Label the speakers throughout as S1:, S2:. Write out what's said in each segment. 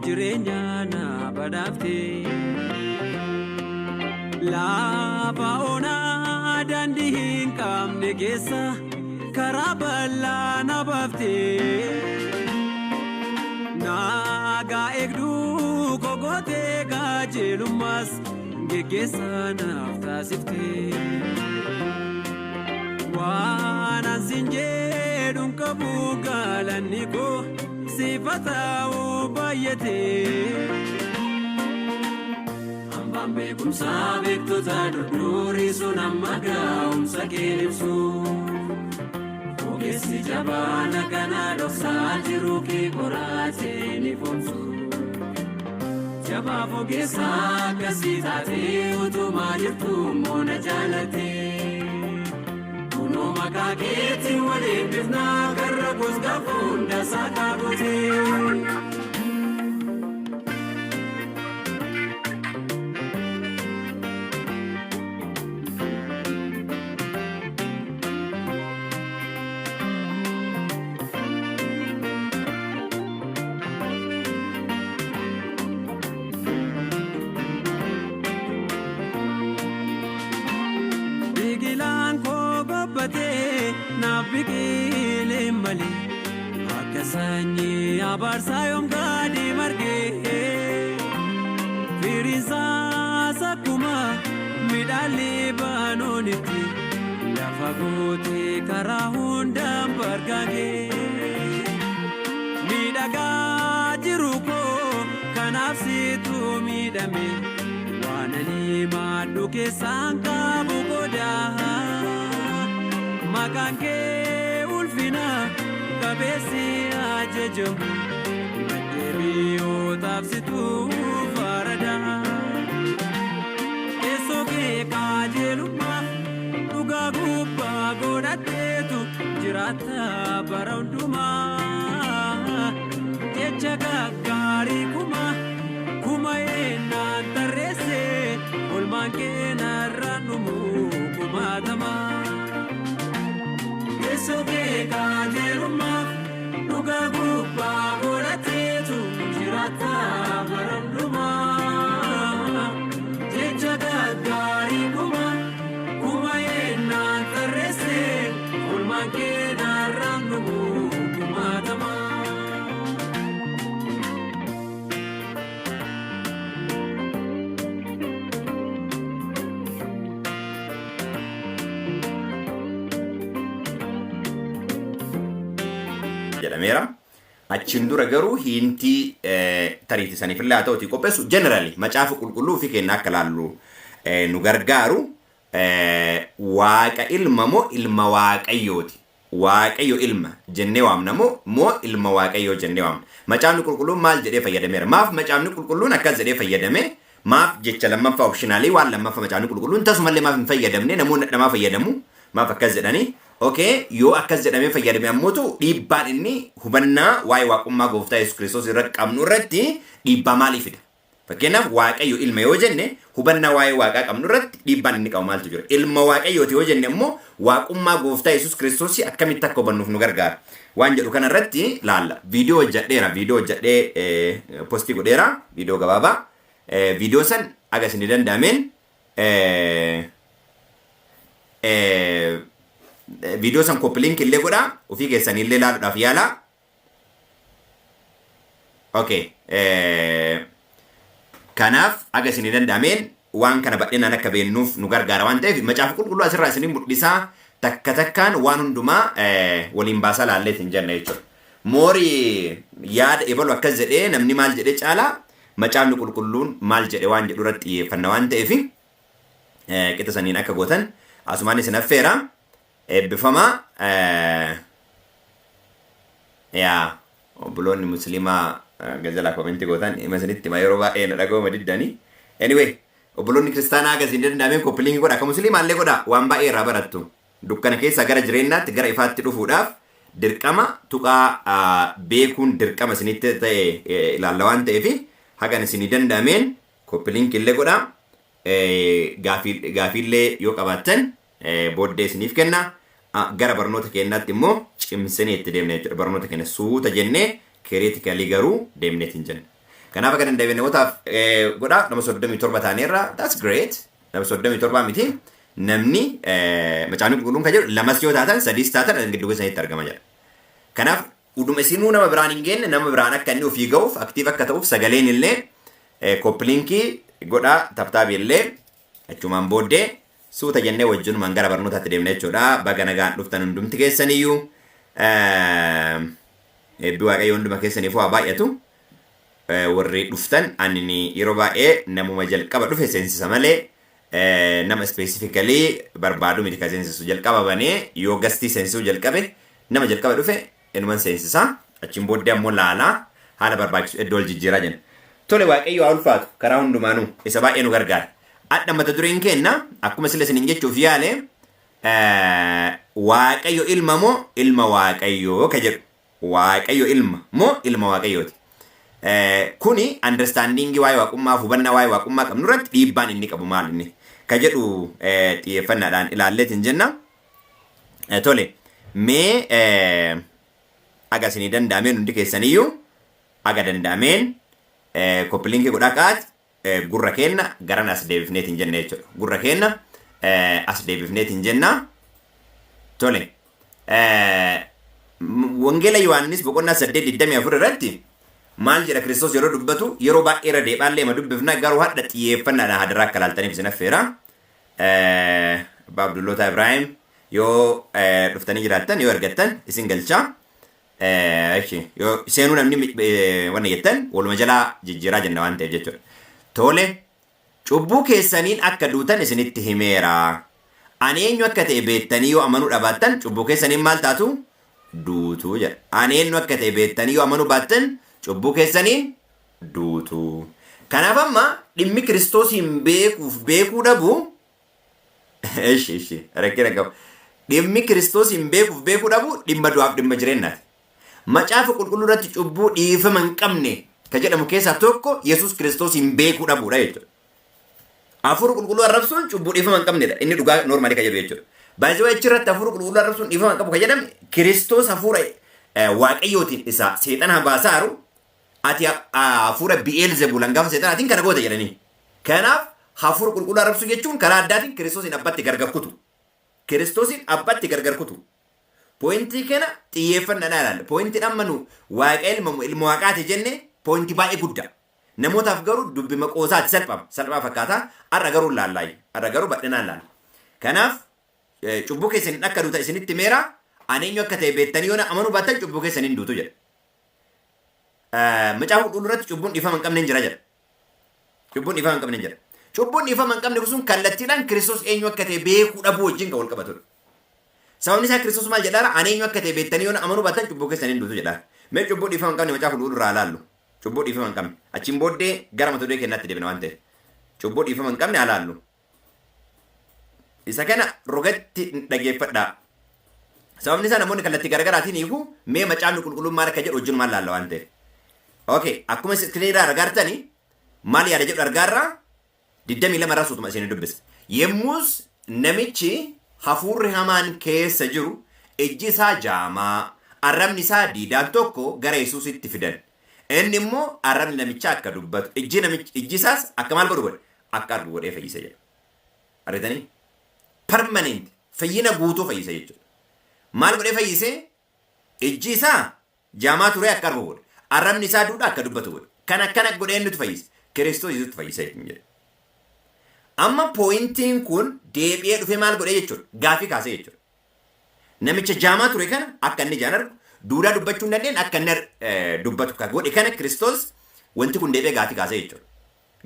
S1: Jireenya na badhaafte. Lafa onaa daandii hin qabne keessa karaa bal'aa na baafte. Nagaa eegduu kogootee qajeelummaas geggeessaa naaf taasifte. Waan ansin jedhuun qabu galanni koo sifa ta'uu baay'ate. Hambaan beekumsaa beektota durdurii sun amma gaa'umsa kee ibsu. Ogeessi jabaan akkanaa dhoksaa jiru kee qoraatee ni foomsu. Jabaaf ogeessa akkasii taatee utumaa jirtu moona jaalattee. Kunoo maqaa keetiin waliin bifnaa karra gosa hunda saakaa gootee. Biqilaan koo gobbatee naaf biqilee malee akka sanyii abaarsaa yoom gadi margee firiinsaas akkuma midhaan Libaanoonitti lafa gootee karaa hundaan bargaagee miidhagaa jiru koo kanaaf situ miidhame waan ani maadhu keessaan qabu qodaa maqaan kee ulfina qabeessi ajajamu deddeebi'ootaaf situ faradaa. Teessoo kee qajeelummaa dhugaa gubbaa godhatteetu jiraata bara hundumaa. Jecha gaggaarii kuma kuma eenyaan tarreesse olmaan kee narraan dhumu kumaatama. Teessoo kee qajeelummaa dhugaa gubbaa godhatteetu jiraata bara hundumaa. Jecha gaggaarii kuma kuma eenyaan tarreesse olmaan kee narraan dhumu kumaatama.
S2: Jedhameera. Achiin dura garuu hiintii tariitii saniifillee haa ta'utii qopheessu generally macaafa qulqulluu fi kennaa akka laallu nu gargaaru. Waaqa ilma moo ilma waaqayyooti? Waaqayyo ilma jennee waamna moo ilma waaqayyoo jennee waamna? Macaafni qulqulluun maal jedhee fayyadameera? Maaf macaafni qulqulluun akkas jedhee fayyadame? Maaf jecha lammaffaa, optional waan lammaffaa macaafni qulqulluun tasumallee maaf hin fayyadamne? Namoonni dhamaa fayyadamu. Maaf akkas jedhanii? Okay, yoo akkas jedhamee fayyadame ammootu dhiibbaan inni hubannaa waa'ee waaqummaa gooftaa Yesuus Kiristoos irratti qabnu irratti dhiibbaa maalii fida? Fakkeenyaaf, Waaqayyo ilma yoo jenne hubannaa waa'ee waaqaa qabnu irratti dhiibbaan inni qabu maaltu jira? Ilma waaqayyooti yoo jenne immoo waaqummaa gooftaa Yesuus Kiristoos akkamitti akka hubannuuf nu gargaara? Waan jedhu kana irratti laalla. Viidiyoo hojjedheera. Viidiyoo hojjedhee post godheera. Viidiyoo gabaabaa. Viidiyoo san aga isin danda'ameen viidiyoo san copy link illee godhaa, ofii keessanii illee ilaaluudhaaf yaalaa. Okay. Kanaaf aga isin danda'ameen waan kana bal'inaan akka beeknuuf nu gargaara waan ta'eef, macaafa qulqulluu asirraa isin mul'isaa, takka takkaan waan hundumaa waliin baasaa laallee isin jenna jechuudha. Moorii yaada ebalu akkas jedhee, namni maal jedhee caalaa macaafni qulqulluun maal jedhe waan jedhu irratti xiyyeeffanna waan ta'eef, qixa saniin akka gootan asumaan isin affeera. Eebbifamaa. Yaa obboloonni musliimaa gajalaa comment gootan, hima isinitti hima, yeroo baay'ee na dhaga'uma diddanii. Anyway, obboloonni kiristaanaa agas hin danda'ameen copy link godha, akka musliimaa illee godha, waan baay'ee irraa barattu. Dukkana keessaa gara jireenyaatti, gara ifaatti dhufuudhaaf dirqama tuqaa beekuun dirqama isinitti ta'e ilaalla waan ta'eef, hagan isinii danda'ameen copy link illee godha. Gaafiillee yoo qabaattan booddee isiniif kenna. Gara barnoota keenyaatti immoo cimsinee itti deemna jechuudha. Barnoota keenya suuta jennee Critically garuu deemneet hin jenna. Kanaaf akka danda'ame namootaaf godhaa. Nama 37 taaneerra, that's great. Nama 37 miti. Namni Macaafni Qulqulluun kan jedhu lamas yoo taatan, sadiis taatan, gidduu keessanitti argama jedha. Kanaaf uduma isinuu nama biraan hin geenne, nama biraan akka inni ofii ga'uuf, active akka ta'uuf, sagaleen illee copy link godhaa, tap tap illee achumaan booddee suuta jennee wajjinumaan gara barnootaatti deemna jechuudha. Baga nagaan dhuftan hundumti keessaniyyuu. Eebbi Waaqayyo hunduma keessaniif haa baay'atu. Warri dhuftan, ani yeroo baay'ee namuma jalqaba dhufe seensisa malee nama specifically barbaadu miti kan seensisu. Jalqaba banee yoo guest seensisuu jalqabe, nama jalqaba dhufe inuman seensisa. Achiin booddee ammoo laalaa haala barbaachisu iddoo wal jijjiiraa jenna. Tole, Waaqayyo haa ulfaatu, karaa hundumaanuu isa baay'ee nu gargaara. Adda mata dureen kenna akkuma sila isiniin jechuuf yaale, Waaqayyo ilma moo ilma Waaqayyoo ka jedhu. Waaqayyo ilma moo ilma Waaqayyooti? Kuni understanding waa'ee waaqummaa, hubannaa waa'ee waaqummaa qabnu irratti dhiibbaan inni qabu maal inni ka jedhu xiyyeeffannaadhaan ilaalleetiin jenna. Tole, mee aga isinii danda'ameen, hundi keessaniyyuu aga danda'ameen copy link godhaa kaa'at, gurra keenna garan as deebifneetiin jenna jechuudha. Gurra keenna as deebifneetiin jenna. Tole. Wangeela Yohaannis boqonnaa 8:24 irratti maal jedha Kiristoos yeroo dubbatu? Yeroo baay'ee irra deebaallee ma dubbifna, garuu hadha xiyyeeffannaadhaan hadaraa akka laaltaniif isin affeera. Abbaa Abdulloota Ibraahim, yoo dhuftanii jiraattan, yoo argattan isin galchaa. Yoo seenuu namni wanna jettan, waluma jalaa jijjiiraa jenna waan ta'eef jechuudha. Tole, cubbuu keessaniin akka duutan isinitti himeera. Ani eenyu akka ta'e beektanii yoo amanuu dhabaattan, cubbuu keessaniin maal taatu? Duutuu jedha. Ani eenyu akka ta'e beektanii yoo amanuu baattan, cubbuu keessaniin duutu. Kanaaf amma dhimmi Kiristoosiin beekuuf beekuu dhabu, ishi ishi rakkina qabu. Dhimmi Kiristoosiin beekuuf beekuu dhabu dhimma du'aaf dhimma jireenyaati. Macaafa Qulqulluu irratti cubbuu dhiifama hin qabne ka jedhamu keessaa tokko Yesuus Kiristoosiin beekuu dhabuudha jechuudha. Hafuura Qulqulluu arrabsuun cubbuu dhiifama hin qabnedha. Inni dhugaa normally ka jedhu jechuudha. Baay'ee achirratti hafuura qulqulluu arrabsuun dhiifama hin qabu ka jedhame, Kiristoos hafuura Waaqayyootiin isa seexana baasaaru, ati hafuura Bi'eel Zebuul hangafa seexanaatiin kana goota jedhanii. Kanaaf hafuura qulqulluu arrabsuu jechuun karaa addaatiin Kiristoosiin abbatti gargar kutu. Kiristoosiin abbatti gargar kutu. Point kana xiyyeeffannaa ilaalla. Pointiin amma nu Waaqa ilma ilma Waaqaati jenne point baay'ee guddaa. Namootaaf garuu dubbi maqoosaati salphama. Salphaa fakkaata. Har'a garuu laallaayi. Har'a garuu bal'inaan laalla. Kanaaf cubbuu keessaniin akka duuta isinitti meera, ani eenyu akka ta'e beektanii yoo amanuu baattan, cubbuu keessaniin duutu jedha. Macaafa Qulqulluu irratti cubbuun dhiifama hin qabne hin jira jedha. Cubbuun dhiifama hin qabne hin jira. Cubbuun dhiifama hin qabne sun kallattiidhaan Kiristoos eenyu akka ta'e beekuu dhabuu wajjin kan wal qabatudha. Sababni isaa Kiristoos maal jedhaara? Ani eenyu akka ta'e beektanii yoo amanuu baattan, cubbuu keessaniin duutu jedha. Mee cubbuu dhiifama hin qabne Macaafa Qulqulluu irraa ilaallu. Cubbuu dhiifama hin qabne. Achiin booddee gara mata duree keenyaatti deebina waan ta'eef. Cubbuu dhiifama hin qabne ilaallu. Isa kana rogatti dhageeffadhaa. Sababni isaa namoonni kallattii garaagaraatiin hiiku, mee Macaafni Qulqulluun maal akka jedhu wajjin maal laalla waan ta'eef. Okay, akkuma screen irraa argaartani maal yaada jedhu argaarraa, 22 irraa suutuma isin dubbisa. Yemmus namichi hafuurri hamaan keessa jiru, ijji isaa jaamaa, arrabni isaa diidaan tokko gara Yesuusitti fidan. Inni immoo arrabni namichaa akka dubbatu, ijji isaas akka maal godhu godhe? Akka argu godhee fayyise jedha. Argitanii? Permanent fayyina guutuu fayyise jechuudha. Maal godhee fayyise? Ijji isaa jaamaa ture akka argu godhe. Arrabni isaa duudhaa akka dubbatu godhe. Kan akkana godhee eenyutu fayyise? Kiristoos Yesuustu fayyise jedha. Amma pointiin kun deebi'ee dhufee maal godhee jechuudha? Gaafii kaasee jechuudha. Namicha jaamaa ture kana akka inni ijaan argu, duudaa dubbachuu hin dandeenye akka inni dubbatu kan godhe kana Kiristoos, wanti kun deebi'ee gaafii kaasee jechuudha.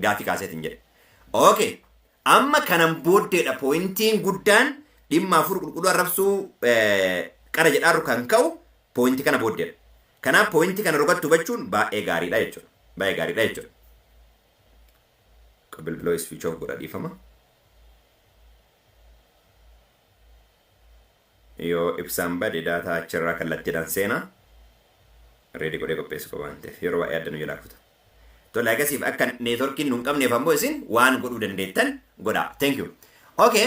S2: Gaafii kaaseetiin jedhe. Okay. Amma kanan booddeedha pointiin guddaan dhimma hafuura qulqulluu arrabsuu qara jedhaarru kan ka'u point kana booddeedha. Kanaaf point kana rogatti hubachuun baay'ee gaariidha jechuudha. Baay'ee gaariidha jechuudha. Bilbiloo switch off godha, dhiifama. Yoo ibsaan bade data achirraa kallattiidhaan seenaa. Ready godhee qopheessu qaba waan ta'eef, yeroo baay'ee adda nu jalaa kuta. Tole, akkasiif akka networkiin nu hin qabneef ammoo isin waan godhuu dandeettan godhaa. Thank you. Okay.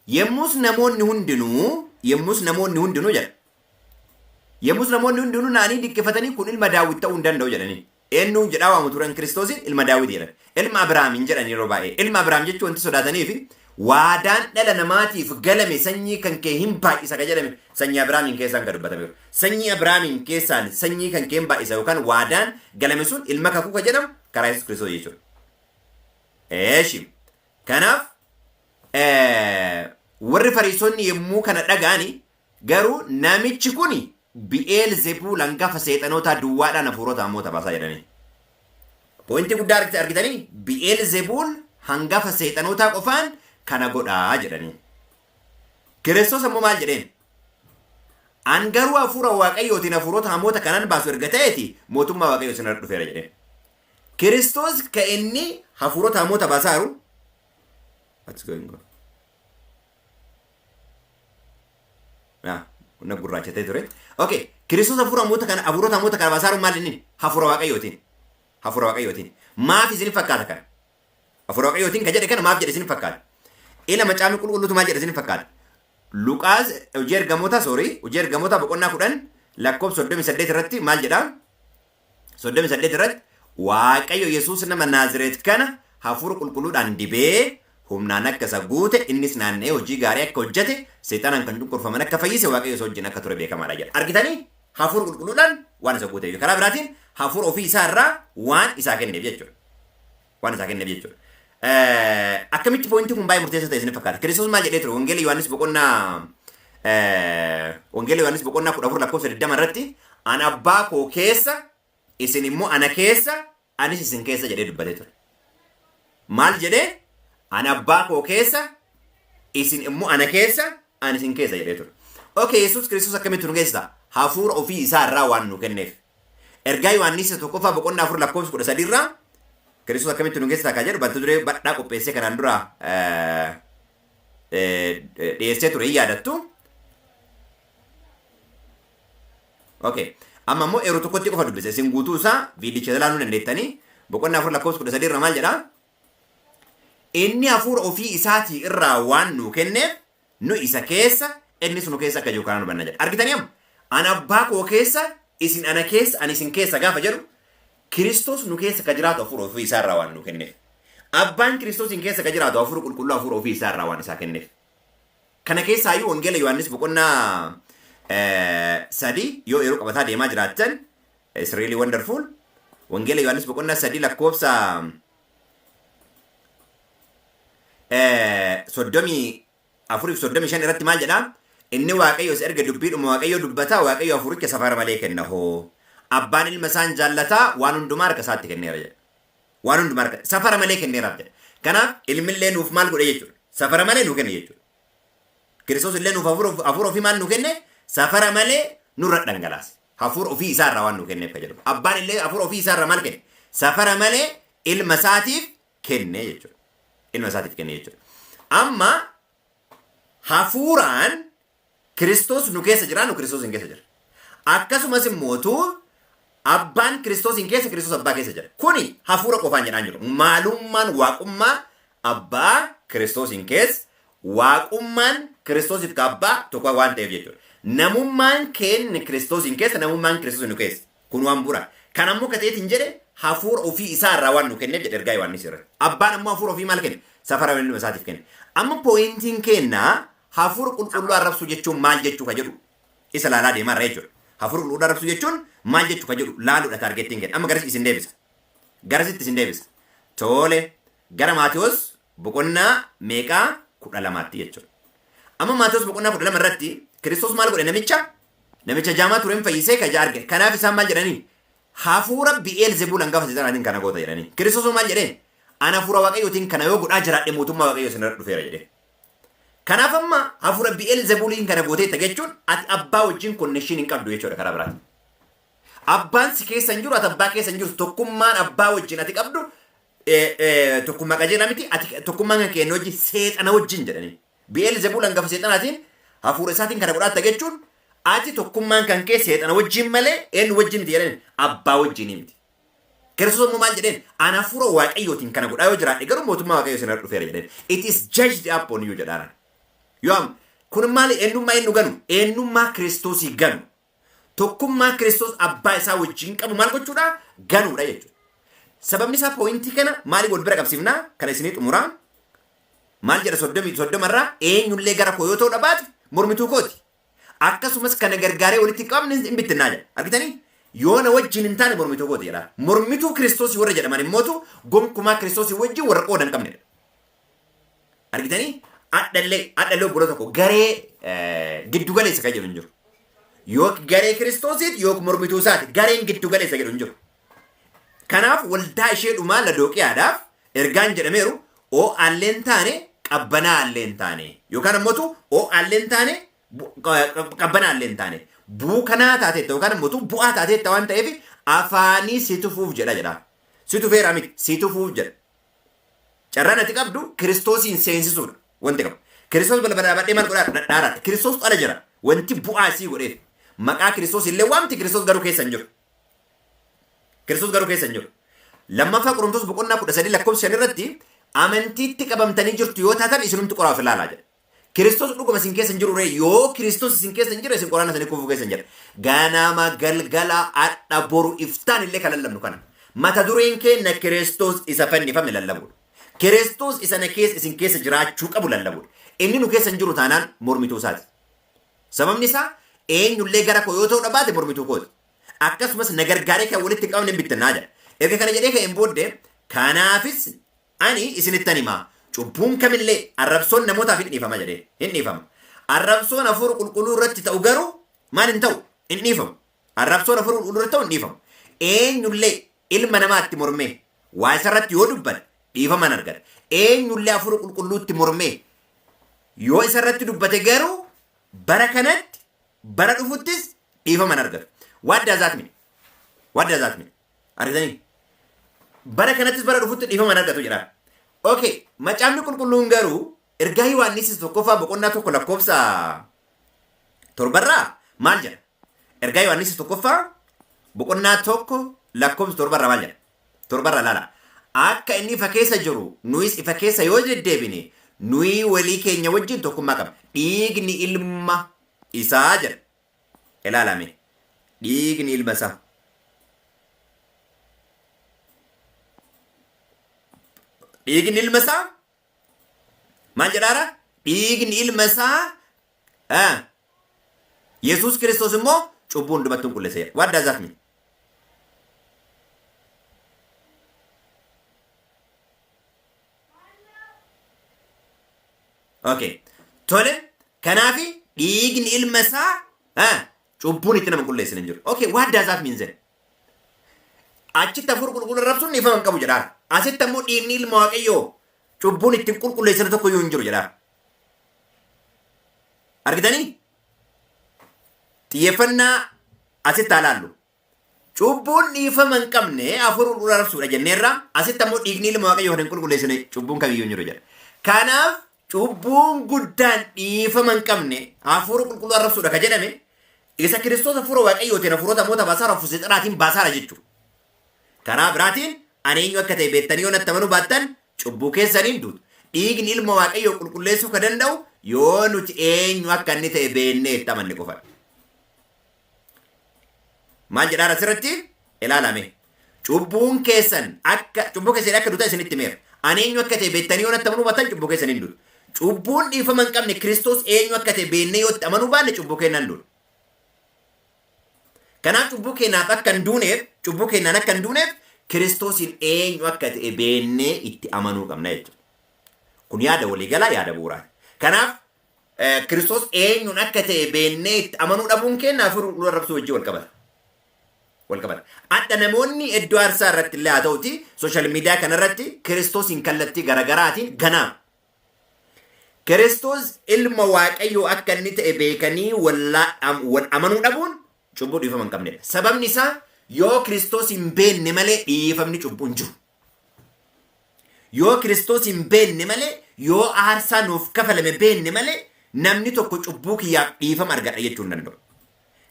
S2: Yemmus namoonni hundinuu jedha. Yommus namoonni hundinuu naanii dinqifatanii kun ilma Daawit ta'uu hin danda'u jedhanii. Eenyuun jedhaa waamu turan Kiristoosiin ilma Daawit jedhan. Ilma Abiraam hin jedhan yeroo baay'ee. Ilma Abiraam jechuun wanti sodaatanii fi waadaan dhala namaatiif galame sanyii kan kee hin baay'isa ka jedhame sanyii Abiraamiin keessaan kan dubbatameeru. Sanyii Abiraamiin keessaan sanyii kan kee hin baay'isa yookaan waadaan galame sun ilma kakuu ka jedhamu karaa Yesuus Kiristoos jechuudha. Eeshi. Kanaaf warri Fariisonni yommuu kana dhaga'ani garuu namichi kuni Bi'eel Zebuul hangafa seexanootaa duwwaadhaan hafuurota hamoota baasaa jedhanii. Pointii guddaa argitanii Bi'eel Zebuul hangafa seexanootaa qofaan kana godhaa jedhanii. Kiristoos ammoo maal jedheen? An garuu hafuura Waaqayyootiin hafuurota hamoota kanan baasu erga ta'eeti mootummaa Waaqayyoo isin irra dhufeera jedheen. Kiristoos ka inni hafuurota hamoota baasaaru. What's going on? Ah, na gurraachatee ture. Okay, Kiristoos hafuurota hamoota kana baasaaru maal inni? Hafuura Waaqayyootiin. Hafuura Waaqayyootiin. Maaf isin fakkaata kana? Hafuura Waaqayyootiin kan jedhe kana maaf jedhe isin fakkaata? Ila macaafni qulqulluutu maal jedhe isin fakkaata? Luqaas hojii ergamoota, sorry, hojii ergamoota boqonnaa 10 lakkoofsa 38 irratti maal jedhaa? 38 irratti Waaqayyo Yesuus nama Naazireet kana hafuura qulqulluudhaan dibee humnaan akka isa guute, innis naanna'ee hojii gaarii akka hojjete, seexanaan kan cunqurfaman akka fayyise, Waaqayyo isa wajjin akka ture beekamaadha jedha. Argitanii hafuura qulqulluudhaan waan isa guute. Karaa biraatiin hafuura ofii isaa irraa waan isaa kenneef jechuudha. Waan isaa kenneef jechuudha. Akkamitti pointii kun baay'ee murteessaa ta'e isin fakkaata? Kiristoos maal jedhee ture? Wangeela Yohaannis boqonnaa 14 lakkoofsa 20 irratti an abbaa koo keessa, isin immoo ana keessa, anis isin keessa jedhee dubbatee ture. Maal jedhee? An abbaa koo keessa, isin immoo ana keessa, ani isin keessa jedhee ture. Okay, Yesuus Kiristoos akkamitti nu keessa? Hafuura ofii isaa irraa waan nu kenneef. Ergaa Yohaannis tokkoffaa boqonnaa 4 lakkoofsa 13 irraa Kiristoos akkamitti nu keessa kan jedhu balta duree badhaa qopheessee kanaan dura dhiyeessee ture hin yaadattu. Okay. Amma immoo yeroo tokkotti qofa dubbise. Isin guutuu isaa viidicha ilaaluu dandeettanii boqonnaa 4 lakkoofsa 13 irra maal jedhaa? Inni hafuura ofii isaatii irraa waan nu kenneef nu isa keessa, innis nu keessa akka jiru kanaan hubanna jedha. Argitanii amma? An abbaa koo keessa, isin ana keessa, ani isin keessa gaafa jedhu Kiristoos nu keessa ka jiraatu hafuura ofii isaa irraa waan nu kenneef. Abbaan Kiristoosiin keessa ka jiraatu hafuura qulqulluu hafuura ofii isaa irraa waan isaa kenneef. Kana keessaayyuu Wangeela Yohaannis boqonnaa 3 yoo yeroo qabataa deemaa jiraattan it's really wonderful. Wangeela Yohaannis boqonnaa 3 lakkoofsa 34 fi 35 irratti maal jedhaa? Inni Waaqayyo isa erga dubbiidhuma Waaqayyo dubbataa, Waaqayyo hafuuricha safara malee kenna hoo. Abbaan ilma isaan jaallataa waan hundumaa harka isaatti kenneera jedha. Waan hundumaa harka safara malee kenneeraaf jedha. Kanaaf ilmillee nuuf maal godhe jechuudha? Safara malee nu kenne jechuudha. Kiristoos illee nuuf hafuura ofii maal nu kenne? Safara malee nurra dhangalaase. Hafuura ofii isaa irraa waan nu kenneef ka jedhu. Abbaan illee hafuura ofii isaa irraa maal kenne? Safara malee ilma isaatiif kenne jechuudha. Ilma isaatiif kenne jechuudha. Amma hafuuraan Kiristoos nu keessa jira, nu Kiristoos hin keessa jira. Akkasumas immootu abbaan Kiristoos hin keessa, Kiristoos abbaa keessa jira. Kuni hafuura qofaan jedhaan jiru. Maalummaan waaqummaa abbaa Kiristoos hin keessa, waaqummaan Kiristoosiif ka abbaa tokko waan ta'eef jechuudha. Namummaan keenya Kiristoos hin keessa, namummaan Kiristoos nu keessa. Kun waan bu'uura. Kan ammoo ka ta'eetiin jedhe hafuura ofii isaa irraa waan nu kenneef jedhe ergaa Yohaannis irratti. Abbaan ammoo hafuura ofii maal kenne? Safara ilma isaatiif kenne. Amma pointiin kennaa hafuura qulqulluu arrabsuu jechuun maal jechuu ka jedhu isa laalaa deemaa irra jechuudha. Hafuura qulqulluu arrabsuu jechuun maal jechuu ka jedhu laaluudha targetiin kenna. Amma garas isin deebisa. Garasitti isin deebisa. Tole, gara Maatiyos boqonnaa meeqaa 12tti jechuudha. Amma Maatiyos boqonnaa 12 irratti Kiristoos maal godhe namicha? Namicha jaamaa tureen fayyisee ka ija arge. Kanaaf isaan maal jedhanii? Hafuura Bi'eel Zebuul hangafa seexanaatiin kana goota jedhanii. Kiristoos maal jedheen? Ana hafuura Waaqayyootiin kana yoo godhaa jiraadhe mootummaa Waaqayyoo isin irra dhufeera jedhee. Kanaaf amma hafuura Bi'eel Zebuuliin kana gooteetta jechuun ati abbaa wajjin connection hin qabdu jechuudha karaa biraati. Abbaan si keessa hin jiru, ati abbaa keessa hin jirtu. Tokkummaan abbaa wajjin ati qabdu tokkummaa qajeelaa miti, ati tokkummaan kan kennu wajjin seexana wajjin jedhanii. Bi'eel Zebuul hangafa seexanaatiin hafuura isaatiin kana godhaatta jechuun ati tokkummaan kan kee seexana wajjin malee eenyu wajjin miti jedhanii, abbaa wajjin miti. Kiristoos immoo maal jedheen? Ana hafuura Waaqayyootiin kana godhaa yoo jiraadhe garuu mootummaa Waaqayyoo isin irra dhufeera jedheen. It is judged upon you jedhaara. Yoo kun maali? Eenyummaa eenyu ganu? Eenyummaa Kiristoosii ganu. Tokkummaa Kiristoos abbaa isaa wajjin qabu maal gochuudha? Ganuudha jechuudha. Sababni isaa pooyintii kana maaliif wal bira qabsiifnaa? Kana isinii xumuraa. Maal jedha 30rraa eenyullee gara koo yoo ta'u dhabaate mormituu kooti. Akkasumas kana gargaaree walitti qabne hin bittinnaa jedha. Argitanii? Yoo na wajjin hin taane mormituu kooti jedha. Mormituu Kiristoosii warra jedhaman immootu gonkumaa Kiristoosii wajjin warra qooda hin qabnedha. Argitanii? Adhallee obboloo tokko garee giddu galeessa kan jedhu hin jiru. Yoo garee Kiristoosiiti yoo mormituu isaati gareen giddu galeessa jedhu hin jiru. Kanaaf waldaa ishee dhumaa Ladooqiyaadhaaf ergaan jedhameeru oo'aallee hin taane qabbanaallee hin taane yookaan ammoo oo'aallee hin taane qabbanaallee hin taane buukanaa taateetta yookaan ammoo bu'aa taateetta waan ta'eef afaanii si tufuuf jedha jedha. Si tufeera miti si tufuuf jedha. Carraan ati qabdu Kiristoosiin seensisuudha wanti qabu. Kiristoos balbala dhaabadhee maal godhaa dhadhaaraadha. Kiristoos ala jira wanti bu'aa sii godheef. Maqaa Kiristoos illee waamti Kiristoos garuu keessa hin jiru. Kiristoos garuu keessa hin jiru. Lammaffaa Qorontos boqonnaa 13 lakkoofsa 5 irratti amantiitti qabamtanii jirtu yoo taatan isinumti qoraaf ilaalaa jedha. Kiristoos dhuguma isin keessa hin jiru ree yoo Kiristoos isin keessa hin jiru isin qoraana sanii kufuu keessa hin jira. Ganama galgala adha boru iftaan illee kan lallabnu kana. Mata dureen keenya Kiristoos isa fannifame lallabuudha. Kiristoos isa na keessa isin keessa jiraachuu qabu lallabuudha. Inni nu keessa hin jiru taanaan mormituu isaati. Sababni isaa eenyullee gara koo yoo ta'u dhabaate mormituu kooti. Akkasumas na gargaaree kan walitti qabne hin bittinnaa jedha. Erga kana jedhee ka'een booddee kanaafis ani isinittan himaa cubbuun kamillee arrabsoon namootaaf hin dhiifama jedhee hin dhiifama. Arrabsoon hafuura qulqulluu irratti ta'u garuu maal hin ta'u hin dhiifamu. Arrabsoon hafuura qulqulluu irratti ta'u hin dhiifamu. Eenyullee ilma namaatti mormee waa isarratti yoo dubbate dhiifama hin argata. Eenyullee hafuura qulqulluutti mormee yoo isarratti dubbate garuu bara kanatti bara dhufuttis dhiifama hin argatu. What does that mean? What does that mean? Argitanii? Bara kanattis bara dhufutti dhiifama hin argatu jedha. Okay, macaafni qulqulluun garuu ergaa Yohaannis 1ffaa boqonnaa 1 lakkoofsa 7rraa maal jedha? Ergaa Yohaannis 1ffaa boqonnaa 1 lakkoofsa 7rraa maal jedha? 7rraa laala. Akka inni ifa keessa jiru nuyis ifa keessa yoo deddeebine nuyi walii keenya wajjin tokkummaa qabna. Dhiigni ilma isaa jedha. Ilaalame. Dhiigni ilma isaa. Dhiigni ilma isaa maal jedhaara? Dhiigni ilma isaa Yesuus Kiristoos immoo cubbuu hundumatti hin qulleessa jedha. What does that mean? Okay. Tole kanaafi dhiigni ilma isaa cubbuun itti nama qulleessin hin jiru. Okay, what does that mean then? Achitti hafuura qulqulluu arrabsuun dhiifama hin qabu jedha. Asitti ammoo dhiigni ilma Waaqayyoo cubbuun ittiin qulqulleessan tokko iyyuu hin jiru jedha. Argitanii? Xiyyeeffannaa asitti haa laallu. Cubbuun dhiifama hin qabne hafuura qulqulluu arrabsuudha jenneerra. Asitti ammoo dhiigni ilma Waaqayyoo kan hin qulqulleessine cubbuun kamiyyuu hin jiru jedha. Kanaaf cubbuun guddaan dhiifama hin qabne hafuura qulqulluu arrabsuudha ka jedhame isa Kiristoos hafuura Waaqayyootiin hafuurota moota baasaara hafuura seexanaatiin baasaara jechuudha. Karaa biraatiin ani eenyu akka ta'e beektanii yoo natti amanuu baattan cubbuu keessaniin duutu. Dhiigni ilma Waaqayyoo qulqulleessuu ka danda'u yoo nuti eenyu akka inni ta'e beennee itti amanne qofadha. Maal jedhaan asirratti ilaalame. Cubbuun keessan akka cubbuu keessan akka duutan isinitti himeera. Ani eenyu akka ta'e beektanii yoo natti amanuu baattan cubbuu keessaniin duutu. Cubbuun dhiifama hin qabne Kiristoos eenyu akka ta'e beennee yoo itti amanuu baanne cubbuu keenyaan duuna. Kanaaf cubbuu keenyaaf akka hin duuneef cubbuu keenyaan akka hin duuneef Kiristoosiin eenyu akka ta'e beennee itti amanuu qabna jechuudha. Kun yaada waliigalaa yaada bu'uuraati. Kanaaf Kiristoos eenyuun akka ta'e beennee itti amanuu dhabuun keenya hafuura qulqulluu arrabsuu wajjin wal qabata. Wal qabata. Adda namoonni iddoo aarsaa irratti illee haa ta'uti sooshaal miidiyaa kanarratti Kiristoosiin kallattii garaagaraatiin ganaa. Kiristoos ilma Waaqayyoo akka inni ta'e beekanii wal amanuu dhabuun cubbuu dhiifama hin qabnedha. Sababni isaa yoo Kiristoos hin beekne malee dhiifamni cubbuu hin jiru. Yoo Kiristoos hin beekne malee yoo aarsaa nuuf kafalame beekne malee namni tokko cubbuu kiyyaaf dhiifama argadha jechuu hin danda'u.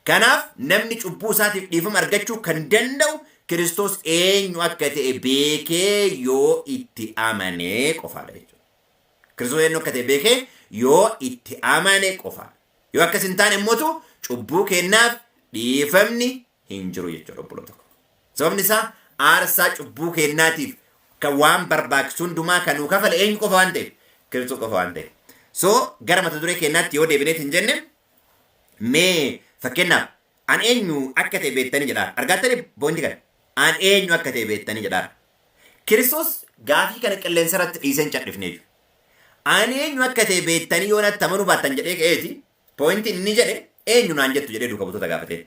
S2: Kanaaf namni cubbuu isaatiif dhiifama argachuu kan danda'u Kiristoos eenyu akka ta'e beekee yoo itti amane qofaadha jechuudha. Kiristoos eenyu akka ta'e beekee yoo itti amane qofaadha. Yoo akkas hin taane immoo cubbuu keenyaaf Dhiifamni hin jiru jechuudha obboloota koo. Sababni isaa aarsaa cubbuu keenyaatiif kan waan barbaachisu hundumaa kan nuu kafale eenyu qofa waan ta'eef? Kiristoos qofa waan ta'eef. So gara mata duree keenyaatti yoo deebineet hin jenne, mee fakkeenyaaf an eenyu akka ta'e beektanii jedhaa. Argaattanii point kana? An eenyu akka ta'e beektanii jedhaa. Kiristoos gaafii kana qilleensa irratti dhiisee hin cadhifne jechuudha. Ani eenyu akka ta'e beektanii yoo natti amanuu baattan jedhee ka'eeti, pointiin inni jedhe eenyu naan jettu jedhee duuka buutota gaafate.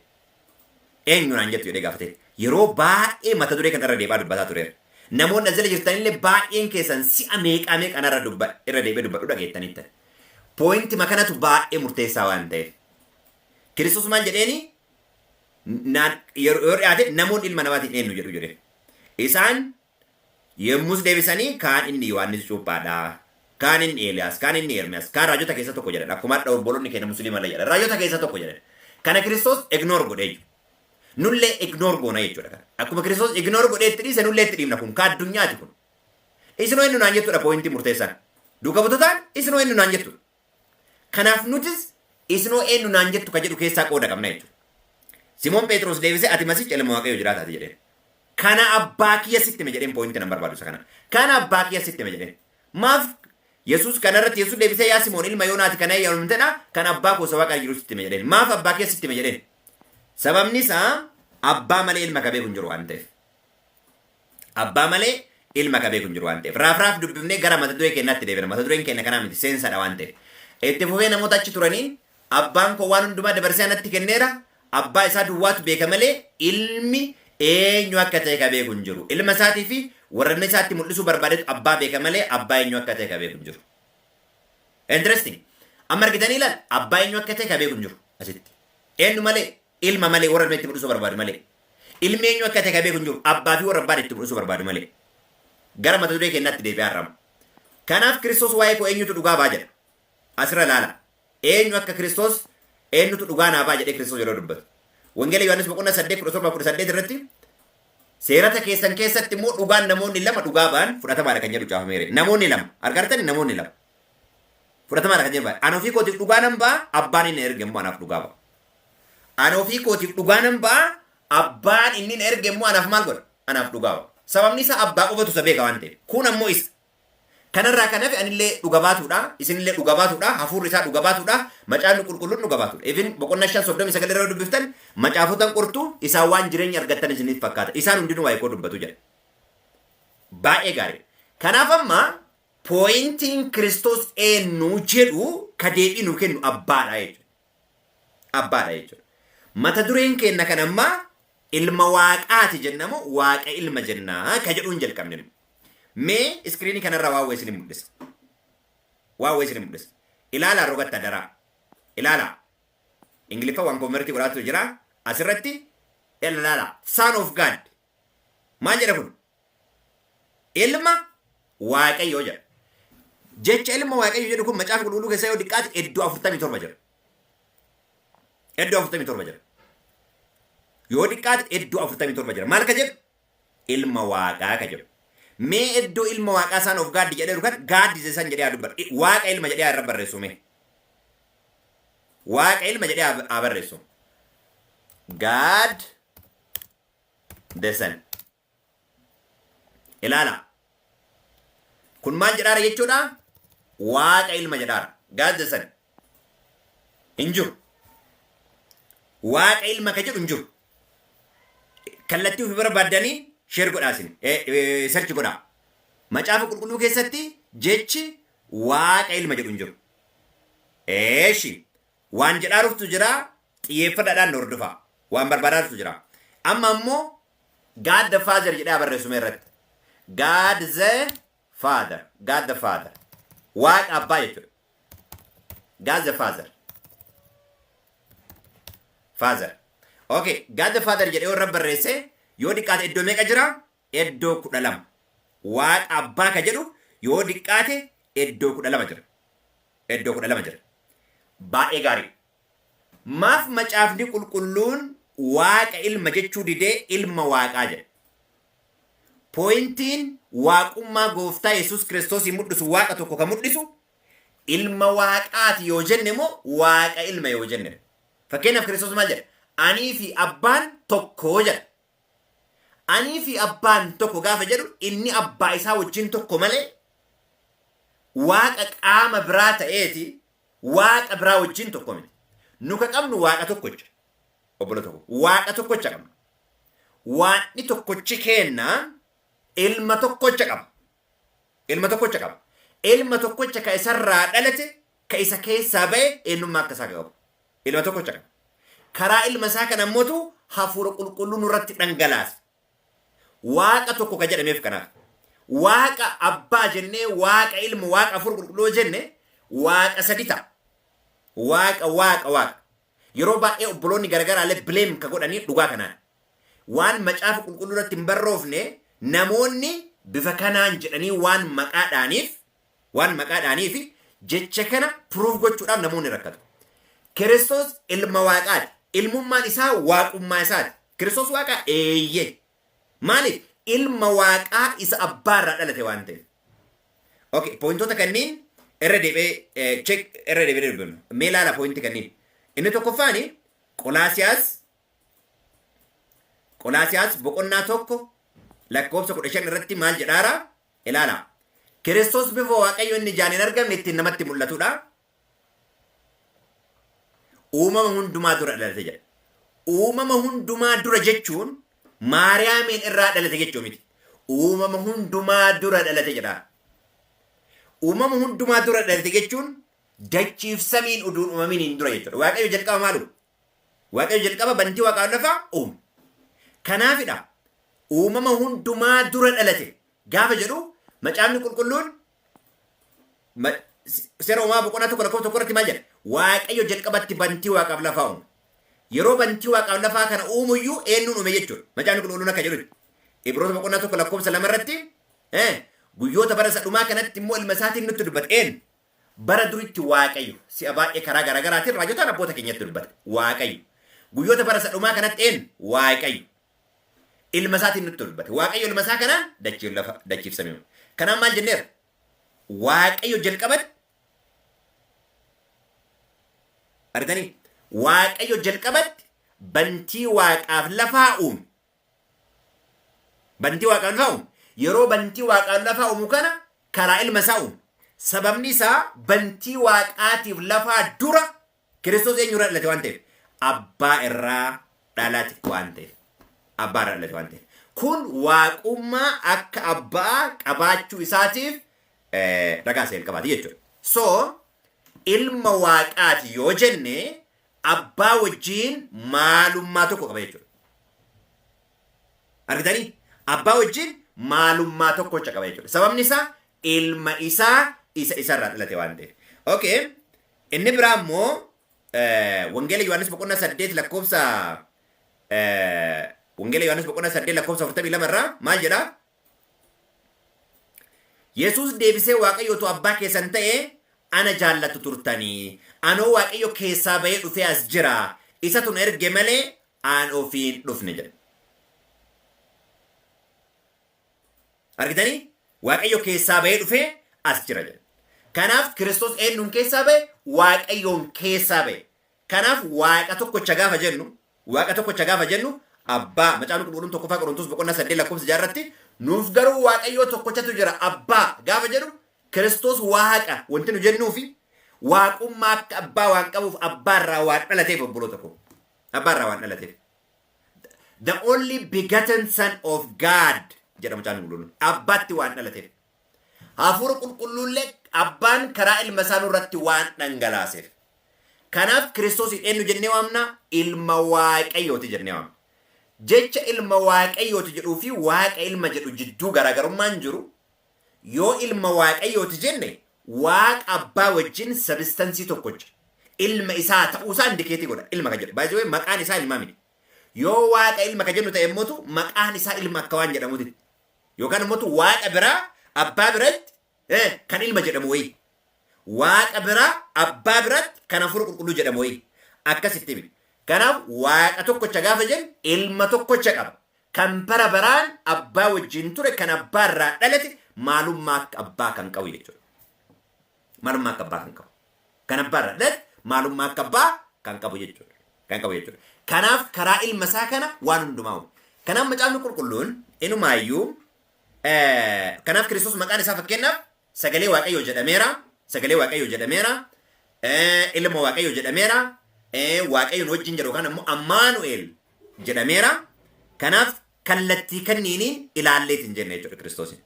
S2: Eenyu naan jettu jedhee gaafate. Yeroo baay'ee mata duree kana irra deebi'aa dubbataa tureera. Namoonni as jala jirtanillee baay'een keessan si'a meeqaa meeqaan irra deebi'ee dubbadhu dhageettaniittan. Point kanatu baay'ee murteessaa waan ta'eef. Kiristoos maal jedheeni? Naan yeroo dhiyaate namoonni ilma namaatiin eenyu jedhu jedhee. Isaan yommus deebisanii kaan inni Yohaannis cuuphaadha. Kaan inni Eeliyaas, kaan inni Ermiyaas, kaan raajota keessa tokko jedhan. Akkuma hadha obboloonni keenya Musliima illee jedhan. Raajota keessa tokko jedhan. Kana Kiristoos ignore godhee jiru. Nullee ignore goona jechuudha kana. Akkuma Kiristoos ignore godhee itti dhiise, nullee itti dhiifna, kun ka addunyaati kun. Isinoo eenyu naan jettudha pointii murteessaan. Duuka butotaan isinoo eenyu naan jettudha. Kanaaf nutis isinoo eenyu naan jettu ka jedhu keessaa qooda qabna jechuudha. Simoon Phexros deebisee, "Ati Masiicha, ilma Waaqayyoo jiraataati," jedheen. Kana abbaa kiyya sitti hime jedheen, pointii nan barbaadu isa kana. Kana abbaa kiyya sitti hime jedheen. Maaf Yesuus kanarratti Yesuus deebisee, "Yaa Simoon, ilma Yoonaati, kana eeyyamamtedha, kan abbaa koo isa waaqa jiru sitti hime," jedheen. Maaf abbaa kiyya sitti hime jedheen? Sababni isaa abbaa malee ilma ka beeku hin jiru waan ta'eef. Abbaa malee ilma ka beeku hin jiru waan ta'eef. Raaf raaf dubbifnee gara mata duree keenyaatti deebina. Mata dureen keenya kanaa miti, seensadha waan ta'eef. Itti fufee namoota achi turaniin, "Abbaan koo waan hundumaa dabarsee anatti kenneera. Abbaa isaa duwwaatu beeka malee ilmi eenyu akka ta'e ka beeku hin jiru. Ilma isaatii fi warra inni isaatti mul'isuu barbaadetu abbaa beeka malee abbaa eenyu akka ta'e ka beeku hin jiru." Interesting. Amma argitanii ilaal, abbaa eenyu akka ta'e ka beeku hin jiru asitti. Eenyu malee? Ilma malee, warra inni itti mul'isuu barbaadu malee. Ilmi eenyu akka ta'e ka beeku hin jiru, abbaa fi warra abbaan itti mul'isuu barbaadu malee. Gara mata duree keenyaatti deebi'aa har'ama. Kanaaf Kiristoos waa'ee koo eenyutu dhugaa baa jedha. Asirra ilaala. Eenyu akka Kiristoos, eenyutu dhugaa naa baa jedhee Kiristoos yeroo dubbatu. Wangeela Yohaannis boqonnaa 8 17 18 irratti, seerata keessan keessatti immoo dhugaan namoonni lama dhugaa ba'an fudhatamaadha kan jedhu caafameera. Namoonni lama argartani, namoonni lama fudhatamaadha kan jedhu. Ani ofii kootiif dhugaa nan ba'a, abbaan inni erge immoo anaaf dhugaa ba'a. Ani ofii kootiif dhugaa nan ba'a, abbaan inni na erge immoo anaaf maal godha? Anaaf dhugaa ba'a. Sababni isaa abbaa qofatu isa beeka waan ta'eef. Kun ammoo isa. Kanarraa kan hafe anillee dhuga baatuudha, isinillee dhuga baatuudha, hafuurri isaa dhuga baatuudha, macaafni qulqulluun dhuga baatuudha. Even boqonnaa 5 39 irra dubbiftan, macaafotan qortu, isaan waan jireenya argattan isiniif fakkaata. Isaan hundinuu waa'ee koo dubbatu jedha. Baay'ee gaarii. Kanaaf amma pointiin Kiristoos eenyu jedhu ka deebii nu kennu abbaadha jechuudha. Abbaadha jechuudha. Mata dureen keenya kan ammaa ilma waaqaati jennamoo waaqa ilma jennaa ka jedhuun jalqabne. Mee screenii kanarraa waa wayii isin mul'isa. Waa wayii isin mul'isa. Ilaalaa, rogatta daraa. Ilaalaa. Ingiliffa waan convert godhaatu jira. Asirratti ilaalaa. Son of God. Maal jedha kun? Ilma Waaqayyoo jedha. Jecha ilma Waaqayyoo jedhu kun macaafa qulqulluu keessa yoo xiqqaate iddoo 47 jira. Iddoo 47 jira. Yoo xiqqaate iddoo 47 jira. Maal ka jedhu? Ilma Waaqaa ka jedhu. Mee iddoo ilma Waaqaa son of God jedheeru kan God san jedhee haa dubbatu. Waaqa ilma jedhee haa irra barreessu mee. Waaqa ilma jedhee haa barreessu. God the Son. Ilaala. Kun maal jedhaara jechuudha? Waaqa ilma jedhaara. God the Son. Hin jiru. Waaqa ilma ka jedhu hin jiru. Kallattii ofii barbaaddanii share godhaa isin. Search godhaa. Macaafa qulqulluu keessatti jechi waaqa ilma jedhu hin jiru. Eeshi. Waan jedhaa dhuftu jira, xiyyeeffadhaadhaan nu hordofaa. Waan barbaadaa dhuftu jira. Amma ammoo God the Father jedhee barreessume irratti. God the Father. God the Father. Waaqa abbaa jechuudha. God the Father. Father. Okay, God the Father jedhee warra barreesse yoo xiqqaate iddoo meeqa jira? Iddoo 12. Waaqa abbaa ka jedhu yoo xiqqaate iddoo 12 jira. Iddoo 12 jira. Baay'ee gaarii. Maaf macaafni qulqulluun waaqa ilma jechuu didee ilma waaqaa jedha? Pointiin waaqummaa gooftaa Yesuus Kiristoos mul'isu, waaqa tokko kan mul'isu, ilma waaqaati yoo jenne moo waaqa ilma yoo jenne? Fakkeenyaaf Kiristoos maal jedha? Anii fi abbaan tokko jedha. Anii fi abbaan tokko gaafa jedhu inni abbaa isaa wajjin tokko malee waaqa qaama biraa ta'eeti waaqa biraa wajjin tokko miti. Nu ka qabnu waaqa tokkocha. Obbola tokko. Waaqa tokkocha qabna. Waaqni tokkochi keenna ilma tokkocha qaba. Ilma tokkocha qaba. Ilma tokkocha ka isarraa dhalate, ka isa keessaa ba'e eenyummaa akka isaa qabu. Ilma tokkocha qaba. Karaa ilma isaa kana ammootu hafuura qulqulluu nurratti dhangalaase. Waaqa tokko ka jedhameef kanaaf. Waaqa abbaa jennee, waaqa ilma, waaqa hafuura qulqulluu jenne waaqa sadi ta'a. Waaqa, waaqa, waaqa. Yeroo baay'ee obboloonni garaagaraallee blame ka godhanii dhugaa kanaan. Waan macaafa qulqulluu irratti hin barroofne namoonni bifa kanaan jedhanii waan maqaadhaaniif jecha kana proof gochuudhaaf namoonni rakkatu. Kiristoos ilma waaqaati. Ilmummaan isaa waaqummaa isaati. Kiristoos waaqaa? Eeyyee. Maaliif? Ilma waaqaa isa abbaarraa dhalate waan ta'eef. Okay, pointoota kanneen irra deebi'ee check irra deebi'ee dubbifnu. Mee ilaala pointii kanneen. Inni tokkoffaani Qolaasiyaas boqonnaa 1 lakkoofsa 15 irratti maal jedhaara? Ilaala. Kiristoos bifa Waaqayyo inni ijaan hin argamne ittiin namatti mul'atudha. Uumama hundumaa dura dhalate jedha. Uumama hundumaa dura jechuun Maariyaamiin irraa dhalate jechuu miti. Uumama hundumaa dura dhalate jedha. Uumama hundumaa dura dhalate jechuun dachiif samiin uduun uumamiin hin dura jechuudha. Waaqayyo jalqaba maal uume? Waaqayyo jalqaba bantii waaqaa lafaa uume. Kanaafidha uumama hundumaa dura dhalate gaafa jedhu macaafni qulqulluun seera uumamaa boqonnaa 1 lakkoofsa 1 irratti maal jedha? Waaqayyo jalqabatti bantii waaqaaf lafaa uume. Yeroo bantii waaqaaf lafaa kana uumuyyuu eenyuun uume jechuudha? Macaafni qulqulluun akka jedhutti. Ibroota boqonnaa 1 lakkoofsa 2 irratti guyyoota bara isa dhumaa kanatti immoo ilma isaatiin nutti dubbate. Eenyu? Bara duritti Waaqayyo si'a baay'ee karaa garaagaraatiin raajotaan abboota keenyatti dubbate. Waaqayyo. Guyyoota bara isa dhumaa kanatti eenyu? Waaqayyo. Ilma isaatiin nutti dubbate. Waaqayyo ilma isaa kanaan dachii lafa dachiif samii uume. Kanaaf maal jenneera? Waaqayyo jalqabatti argitanii, Waaqayyo jalqabatti bantii waaqaaf lafaa uume. Bantii waaqaaf lafaa uume. Yeroo bantii waaqaaf lafaa uumu kana karaa ilma isaa uume. Sababni isaa bantii waaqaatiif lafaa dura Kiristoos eenyurraa dhalate waan ta'eef? Abbaa irraa dhalate waan ta'eef. Abbaa irraa dhalate waan ta'eef. Kun waaqummaa akka abbaa qabaachuu isaatiif ragaa isa jalqabaati jechuudha. So ilma waaqaati yoo jenne abbaa wajjiin maalummaa tokko qaba jechuudha. Argitanii? Abbaa wajjin maalummaa tokkocha qaba jechuudha. Sababni isaa ilma isaa isa isarraa dhalate waan ta'eef. Okay. Inni biraa immoo Wangeela Yohaannis boqonnaa 8 lakkoofsa Wangeela Yohaannis boqonnaa 8 lakkoofsa 42 irraa maal jedhaa? Yesuus deebisee, "Waaqayyo utuu abbaa keessan ta'e ana jaallattu turtanii. Anoo Waaqayyo keessaa bahee dhufee as jira. Isatu na erge malee aan ofiin dhufne" jedhe. Argitanii? Waaqayyo keessaa bahee dhufee as jira jedhe. Kanaaf Kiristoos eenyuun keessaa bahe? Waaqayyoon keessaa bahe. Kanaaf Waaqa tokkocha gaafa jennu, Waaqa tokkocha gaafa jennu abbaa, macaafni qulqulluun tokkoffaa Qorontos boqonnaa 8 lakkoofsa 6 irratti "Nuuf garuu Waaqayyoo tokkochatu jira abbaa" gaafa jedhu Kiristoos Waaqa wanti nu jennuufi waaqummaa akka abbaa waan qabuuf abbaa irraa waan dhalateef, obboloota koo. Abbaa irraa waan dhalateef. The only begotten son of God jedha macaafni qulqulluun. Abbaatti waan dhalateef. Hafuura qulqulluullee abbaan karaa ilma isaa nurratti waan dhangalaaseef. Kanaaf Kiristoos eenyu jennee waamna? Ilma Waaqayyooti jennee waamna. Jecha ilma Waaqayyooti jedhuu fi Waaqa ilma jedhu jidduu garaagarummaan jiru, yoo ilma Waaqayyooti jenne Waaqa abbaa wajjin substance tokkocha. Ilma isaa ta'uusaa indicate godha. Ilma kan jedhu. Baay'ee maqaan isaa ilmaa miti. Yoo Waaqa ilma kan jennu ta'e immoo maqaan isaa ilma akka waan jedhamuti. Yookaan immoo Waaqa biraa abbaa biratti kan ilma jedhamu wayii. Waaqa biraa abbaa biratti kan hafuura qulqulluu jedhamu wayii. Akkasitti miti. Kanaaf Waaqa tokkocha gaafa jennu ilma tokkocha qaba. Kan bara baraan abbaa wajjin ture, kan abbaa irraa dhalate, maalummaa akka abbaa kan qabu jechuudha. Maalummaa akka abbaa kan qabu. Kan abbaa irraa dhalate, maalummaa akka abbaa kan qabu jechuudha. Kan qabu jechuudha. Kanaaf karaa ilma isaa kana waan hundumaa uume. Kanaaf macaafni qulqulluun inumaayyuu kanaaf Kiristoos maqaan isaa fakkeenyaaf sagalee Waaqayyoo jedhameera. Sagalee Waaqayyoo jedhameera. Ilma Waaqayyoo jedhameera. Waaqayyoon wajjin jedhu yookaan ammoo Amaanu'el jedhameera. Kanaaf kallattii kanniiniin ilaalleetiin jenna jechuudha Kiristoosin.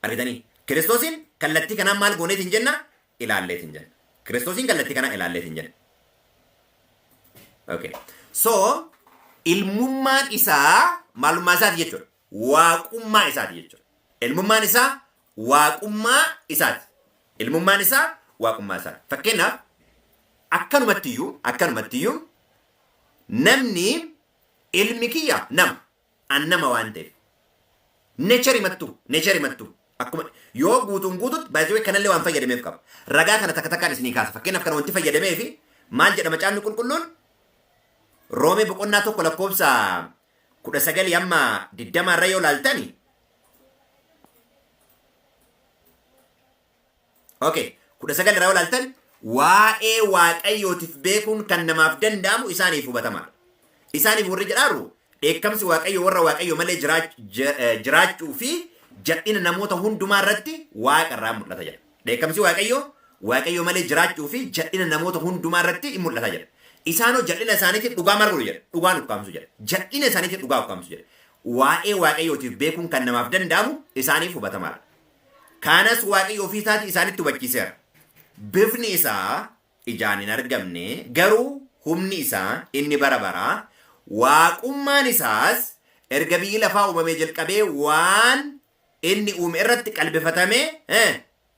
S2: Argitanii? Kiristoosin kallattii kanaan maal gooneetiin jenna? Ilaalleetiin jenna. Kiristoosiin kallattii kanaan ilaalleetiin jenna. Okay. So, ilmummaan isaa maalummaa isaati jechuudha. Waaqummaa isaati jechuudha. Ilmummaan isaa waaqummaa isaati. Ilmummaan isaa waaqummaa isaati. Fakkeenyaaf akkanumattiyyuu namni ilmi kiyya nama an nama waan ta'eef nature akkuma yoo guutuun guututti baay'ee kanallee waan fayyadameef qaba. Ragaa kana takka takkaan isinii kaasa. Fakkeenyaaf kana wanti fayyadameef maal jedha macaafni qulqulluun? Roomee boqonnaa 1 lakkoofsa 19 hamma 20 irra yoo laaltani. Okay, 19 irra yoo laaltan waa'ee Waaqayyootiif beekuun kan namaaf danda'amu isaaniif hubatamaadha. Isaaniif warri jedhaaru dheekkamsi Waaqayyo warra Waaqayyo malee jiraachuu fi jal'ina namoota hundumaa irratti Waaqa irraa mul'ata jedha. Dheekkamsi Waaqayyo Waaqayyo malee jiraachuu fi jal'ina namoota hundumaa irratti in mul'ata jedha. Isaanoo jal'ina isaaniitiif dhugaa maal godhu jedha? Dhugaan ukkaamsu jedha. Jal'ina isaaniitiif dhugaa ukkaamsu jedha. Waa'ee Waaqayyootiif beekuun kan namaaf danda'amu isaaniif hubatamaadha. Kanas Waaqayyo ofii isaatii isaanitti hubachiiseera. Bifni isaa ijaan hin argamne garuu humni isaa inni bara baraa waaqummaan isaas erga biyyi lafaa uumamee jalqabee waan inni uume irratti qalbifatamee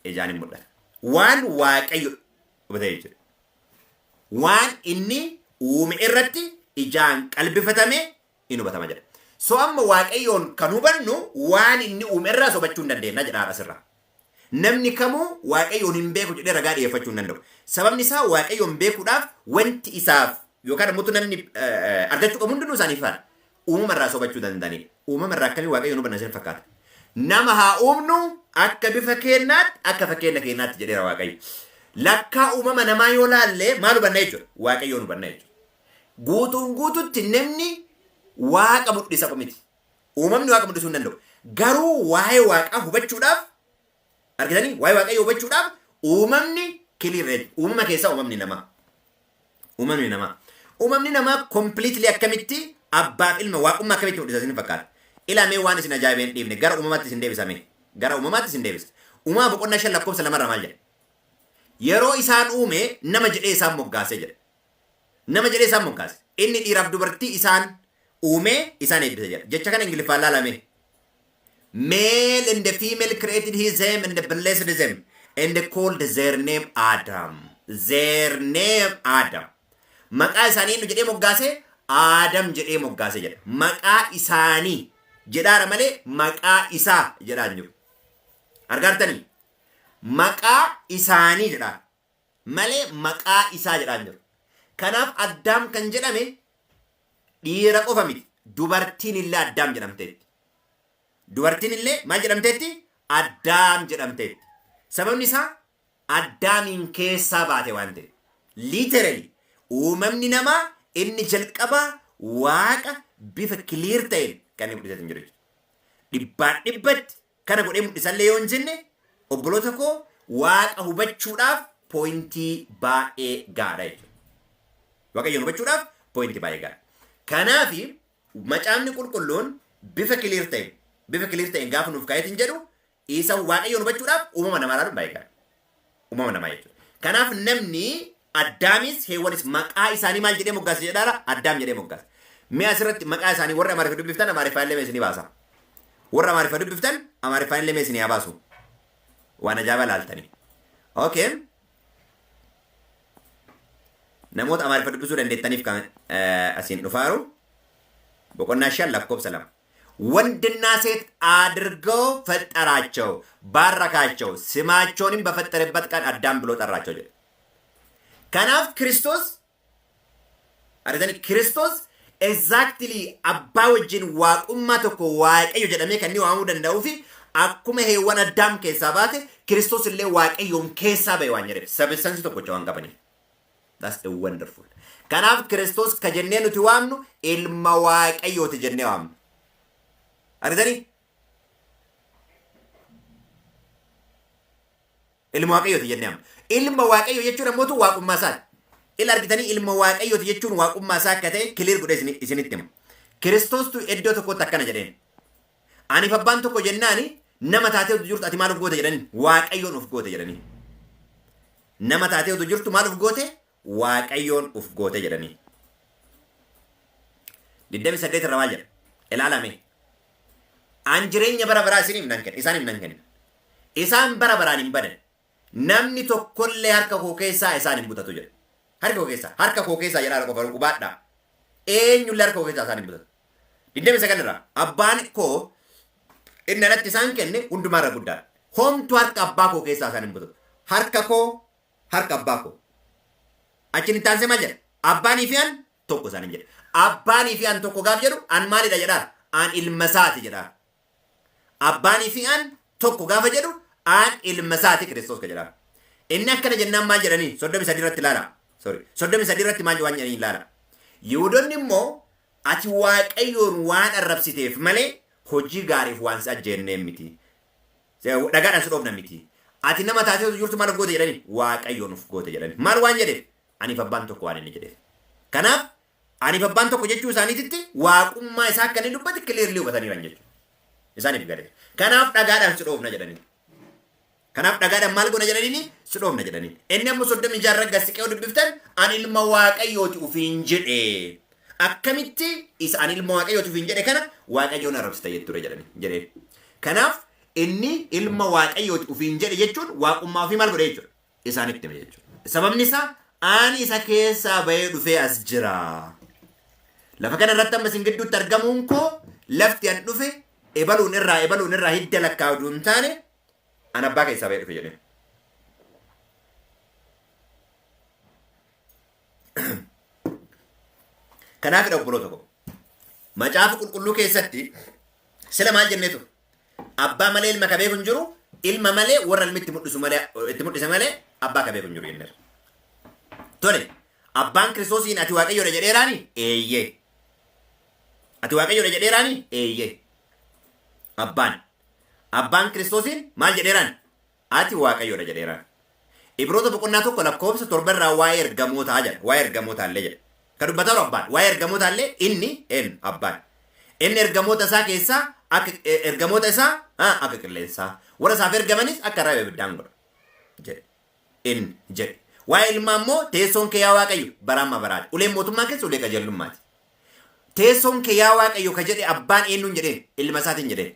S2: ijaan hin mul'ata. Waan Waaqayyo hubatee jechuudha. Waan inni uume irratti ijaan qalbifatamee in hubatama jedha. So amma Waaqayyoon kan hubannu waan inni uume irraa sobachuu hin dandeenya jedha asirraa. Namni kamuu Waaqayyoon hin beeku jedhee ragaa dhiyeeffachuu hin danda'u. Sababni isaa Waaqayyoon beekuudhaaf wanti isaaf yookaan immoo namni argachuu qabu hundinuu isaaniif faana. Uumama irraa sobachuu danda'anidha. Uumama irraa akkamii Waaqayyoon hubanna isin fakkaata? Nama haa uumnu akka bifa keenyaatti akka fakkeenya keenyaatti jedheera Waaqayyo. Lakkaa uumama namaa yoo laalle maal hubanna jechuudha? Waaqayyoon hubanna jechuudha. Guutuun guututti namni Waaqa mul'isa miti. Uumamni Waaqa mul'isuu hin danda'u. Garuu waa'ee Waaqaa hubachuudhaaf argitanii waa'ee Waaqayyoo hubachuudhaaf uumamni clear uumama keessaa uumamni namaa. Uumamni namaa. Uumamni namaa completely akkamitti abbaaf ilma waaqummaa akkamitti mul'isa isin fakkaata? Ilaamee waan isin ajaa'ibee hin dhiifne gara uumamaatti isin deebisame. Gara uumamaatti isin deebisa. Uumama boqonnaa 5 lakkoofsa 2 irraa maal jedha? Yeroo isaan uume nama jedhee isaan moggaasee jedha. Nama jedhee isaan moggaase. Inni dhiiraaf dubartii isaan uume isaan eebbise jedha. Jecha kana Ingiliffaan laalame. Male and the female created he them and blessed them and called their name Adam. Their name Adam. Maqaa isaanii eenyu jedhee moggaase? Adam jedhee moggaase jedha. Maqaa isaanii jedhaara malee maqaa isaa jedhaa hin jiru. Argaartanii? Maqaa isaanii jedhaa malee maqaa isaa jedhaa hin jiru. Kanaaf Addaam kan jedhame dhiira qofa miti. Dubartiin illee Addaam jedhamteetti. Dubartiin illee maal jedhamteetti? Addaam jedhamteetti. Sababni isaa Addaamiin keessaa baate waan ta'eef. Literally uumamni namaa inni jalqabaa Waaqa bifa clear ta'een kan inni mul'isaa hin jiru jechuudha. Dhibbaan dhibbatti kana godhee mul'isallee yoo hin jenne obboloota koo Waaqa hubachuudhaaf pointii baay'ee gaadha jechuudha. Waaqayyoon hubachuudhaaf pointii baay'ee gaadha. Kanaaf macaafni qulqulluun bifa clear ta'een bifa clear ta'een gaafa nuuf kaa'eetiin jedhu isa Waaqayyoon hubachuudhaaf uumama namaa ilaaluun baay'ee gaadha. Uumama namaa jechuudha. Kanaaf namni Addaamis Heewwanis maqaa isaanii maal jedhee moggaase jedhaara? Addaam jedhee moggaase. Mee asirratti maqaa isaanii warra Amaariffa dubbiftan Amaariffaan illee isinii baasa. Warra Amaariffa dubbiftan Amaariffaan illee isinii haa baasu. Waan ajaa'ibaa laaltanii. Okay. Namoota Amaariffa dubbisuu dandeettaniif kan asiin dhufaaru boqonnaa 5 lakkoofsa 2. ወንድና ሴት አድርገው ፈጠራቸው፣ ባረካቸው፣ ስማቸውንም በፈጠረበት ቀን አዳም ብሎ ጠራቸው jedha. Kanaaf Kiristoos argitanii Kiristoos exactly abbaa wajjin waaqummaa tokko Waaqayyo jedhamee kan inni waamuu danda'uu fi akkuma Heewwan Addaam keessaa baate Kiristoos illee Waaqayyoon keessaa ba'e waan jedheef substance tokkocha waan qabaniif. That's a wonderful. Kanaaf Kiristoos ka jennee nuti waamnu ilma Waaqayyooti jennee waamna. Argitanii? Ilma Waaqayyooti jennee waamna. Ilma Waaqayyoo jechuun ammoo waaqummaa isaati. Ila argitanii, ilma Waaqayyooti jechuun waaqummaa isaa akka ta'e clear godhee isinitti hima. Kiristoostu iddoo tokkotti akkana jedheen. Aniif abbaan tokko jennaani, nama taatee utuu jirtu ati maal of goote jedhanii? Waaqayyoon of goote jedhanii. Nama taatee utuu jirtu maal of goote? Waaqayyoon of goote jedhanii. 28 irra maal jedha? Ilaalame. An jireenya bara baraa isiniif nan kenna. Isaaniif nan kenna. Isaan bara baraan hin badan. Namni tokkollee harka koo keessaa isaan hin butatu jedha. Harka koo keessaa. Harka koo keessaa jedhaa qofa hubaadhaa. Eenyullee harka koo keessaa isaan hin butatu. 29 irraa, abbaan koo inni anatti isaan kenne hundumaarra guddaadha. Homtu harka abbaa koo keessaa isaan hin butatu. Harka koo, harka abbaa koo. Achiin itti aansee maal jedha? Abbaanii fi an tokko isaan hin jedhe. Abbaanii fi an tokko gaaf jedhu, an maalidha jedhaa? An ilma isaati jedhaa. Abbaanii fi an tokko gaafa jedhu, an ilma isaati Kiristoos ka jedhaa. Inni akkana jennaan maal jedhanii? 33 irratti ilaala. Sorry. 33 irratti maal waan jedhanii ilaala. Yihudoonni immoo, ati Waaqayyoon waan arrabsiteef malee hojii gaariif waan si ajjeenneen miti. Dhagaadhaan si dhoofna miti. Ati nama taatee jirtu maal of goote jedhanii? Waaqayyoon of goote jedhanii. Maal waan jedheef? Aniif abbaan tokko waan inni jedheef. Kanaaf aniif abbaan tokko jechuu isaaniititti waaqummaa isaa akka inni dubbate clearly hubataniiran jechuudha. Isaaniif gale. Kanaaf dhagaadhaan si dhoofna jedhanii. Kanaaf dhagaadhaan maal goona jedhanii? Si dhoofna jedhanii. Inni ammoo 36 irra gasiqee dubbiftan, ani ilma Waaqayyooti ufiin jedhe. Akkamitti isa ani ilma Waaqayyooti ufiin jedhe kana Waaqayyoon arrabsita jetture jedhanii jedhee. Kanaaf inni ilma Waaqayyooti ufiin jedhe jechuun waaqummaa ofii maal godhe jechuudha? Isaanitti hime jechuudha. Sababni isaa ani isa keessaa bahee dhufee as jira. Lafa kana irratti amma isin gidduutti argamuun koo, lafti an dhufe ebaluun irraa hidda lakkaa'u hin taane, an abbaa keessaa bahee dhufe jedhee. Kanaafidha, obboloota koo. Macaafa Qulqulluu keessatti sila maal jennee ture? Abbaa malee ilma ka beeku hin jiru, ilma malee warra ilmi itti mul'isu malee, itti mul'ise malee abbaa ka beeku hin jiru jenneera. Tole, abbaan Kiristoosiin ati Waaqayyoodha jedheeraani? Eeyyee. Ati Waaqayyoodha jedheeraani? Eeyyee. Abbaan. Abbaan Kiristoosiin maal jedheeraan? Ati Waaqayyoodha jedheeraan. Ibroota boqonnaa 1 lakkoofsa 7 irraa waa'ee ergamootaa jedha. Waa'ee ergamootaa illee jedha. Kan dubbataa jiru abbaan. Waa'ee ergamootaa illee inni eenyu? Abbaan. Inni ergamoota isaa keessaa akka ergamoota isaa akka qilleensaa. Warra isaaf ergamanis akka arraba ibiddaan godha. Jedhe. Inni jedhe. Waa'ee ilmaa immoo, teessoon kee yaa Waaqayyo bara amma baraati. Uleen mootummaa keessa ulee qajeelummaati. Teessoon kee yaa Waaqayyo ka jedhe abbaan eenyuun jedheen? Ilma isaatiin jedheen.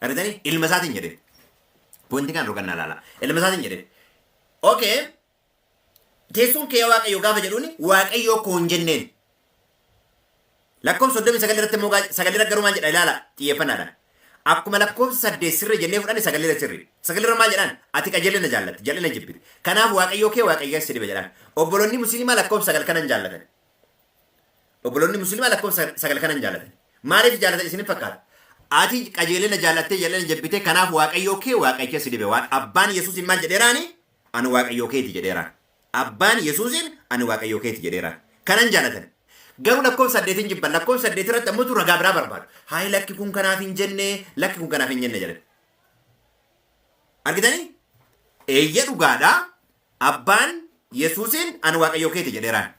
S2: Argitanii? Ilma isaatiin jedheen. Pointii kana rogannaa ilaala. Ilma isaatiin jedheen. Okay. Teessoon kee yaa Waaqayyo gaafa jedhuuni, Waaqayyoo koo hin jenneen. Lakkoofsa 39 irratti immoo, sagalirra garuu maal jedha? Ilaala xiyyeeffannaadhaan. Akkuma lakkoofsa 8 sirrii jennee fudhanne, sagalirra sirrii. Sagalirra maal jedhaan? Ati qajeelina jaallatte, jal'ina jibbite. Kanaaf Waaqayyoo kee Waaqayyo si dibe jedhaan. Obboloonni Musliimaa lakkoofsa 9 kanan jaallatan. Obboloonni Musliimaa lakkoofsa 9 kanan jaallatan. Maaliif jaallatan isiniif fakkaata? Ati qajeelina jaallattee jal'ina jibbite, kanaaf Waaqayyoo kee Waaqayyo si dibe. Waan abbaan Yesuusin maal jedheeraani? Ani Waaqayyoo keeti jedheeraan. Abbaan Yesuusin ani Waaqayyoo keeti jedheeraan. Kanan jaallatan. Garuu lakkoofsa 8n jibban. Lakkoofsa 8 irratti ammoo ragaa biraa barbaadu. Hayi, lakki kun kanaaf hin jenne, lakki kun kanaaf hin jenne jedhan. Argitanii? Eeyya, dhugaadhaa. Abbaan Yesuusin ani Waaqayyoo keeti jedheeraan.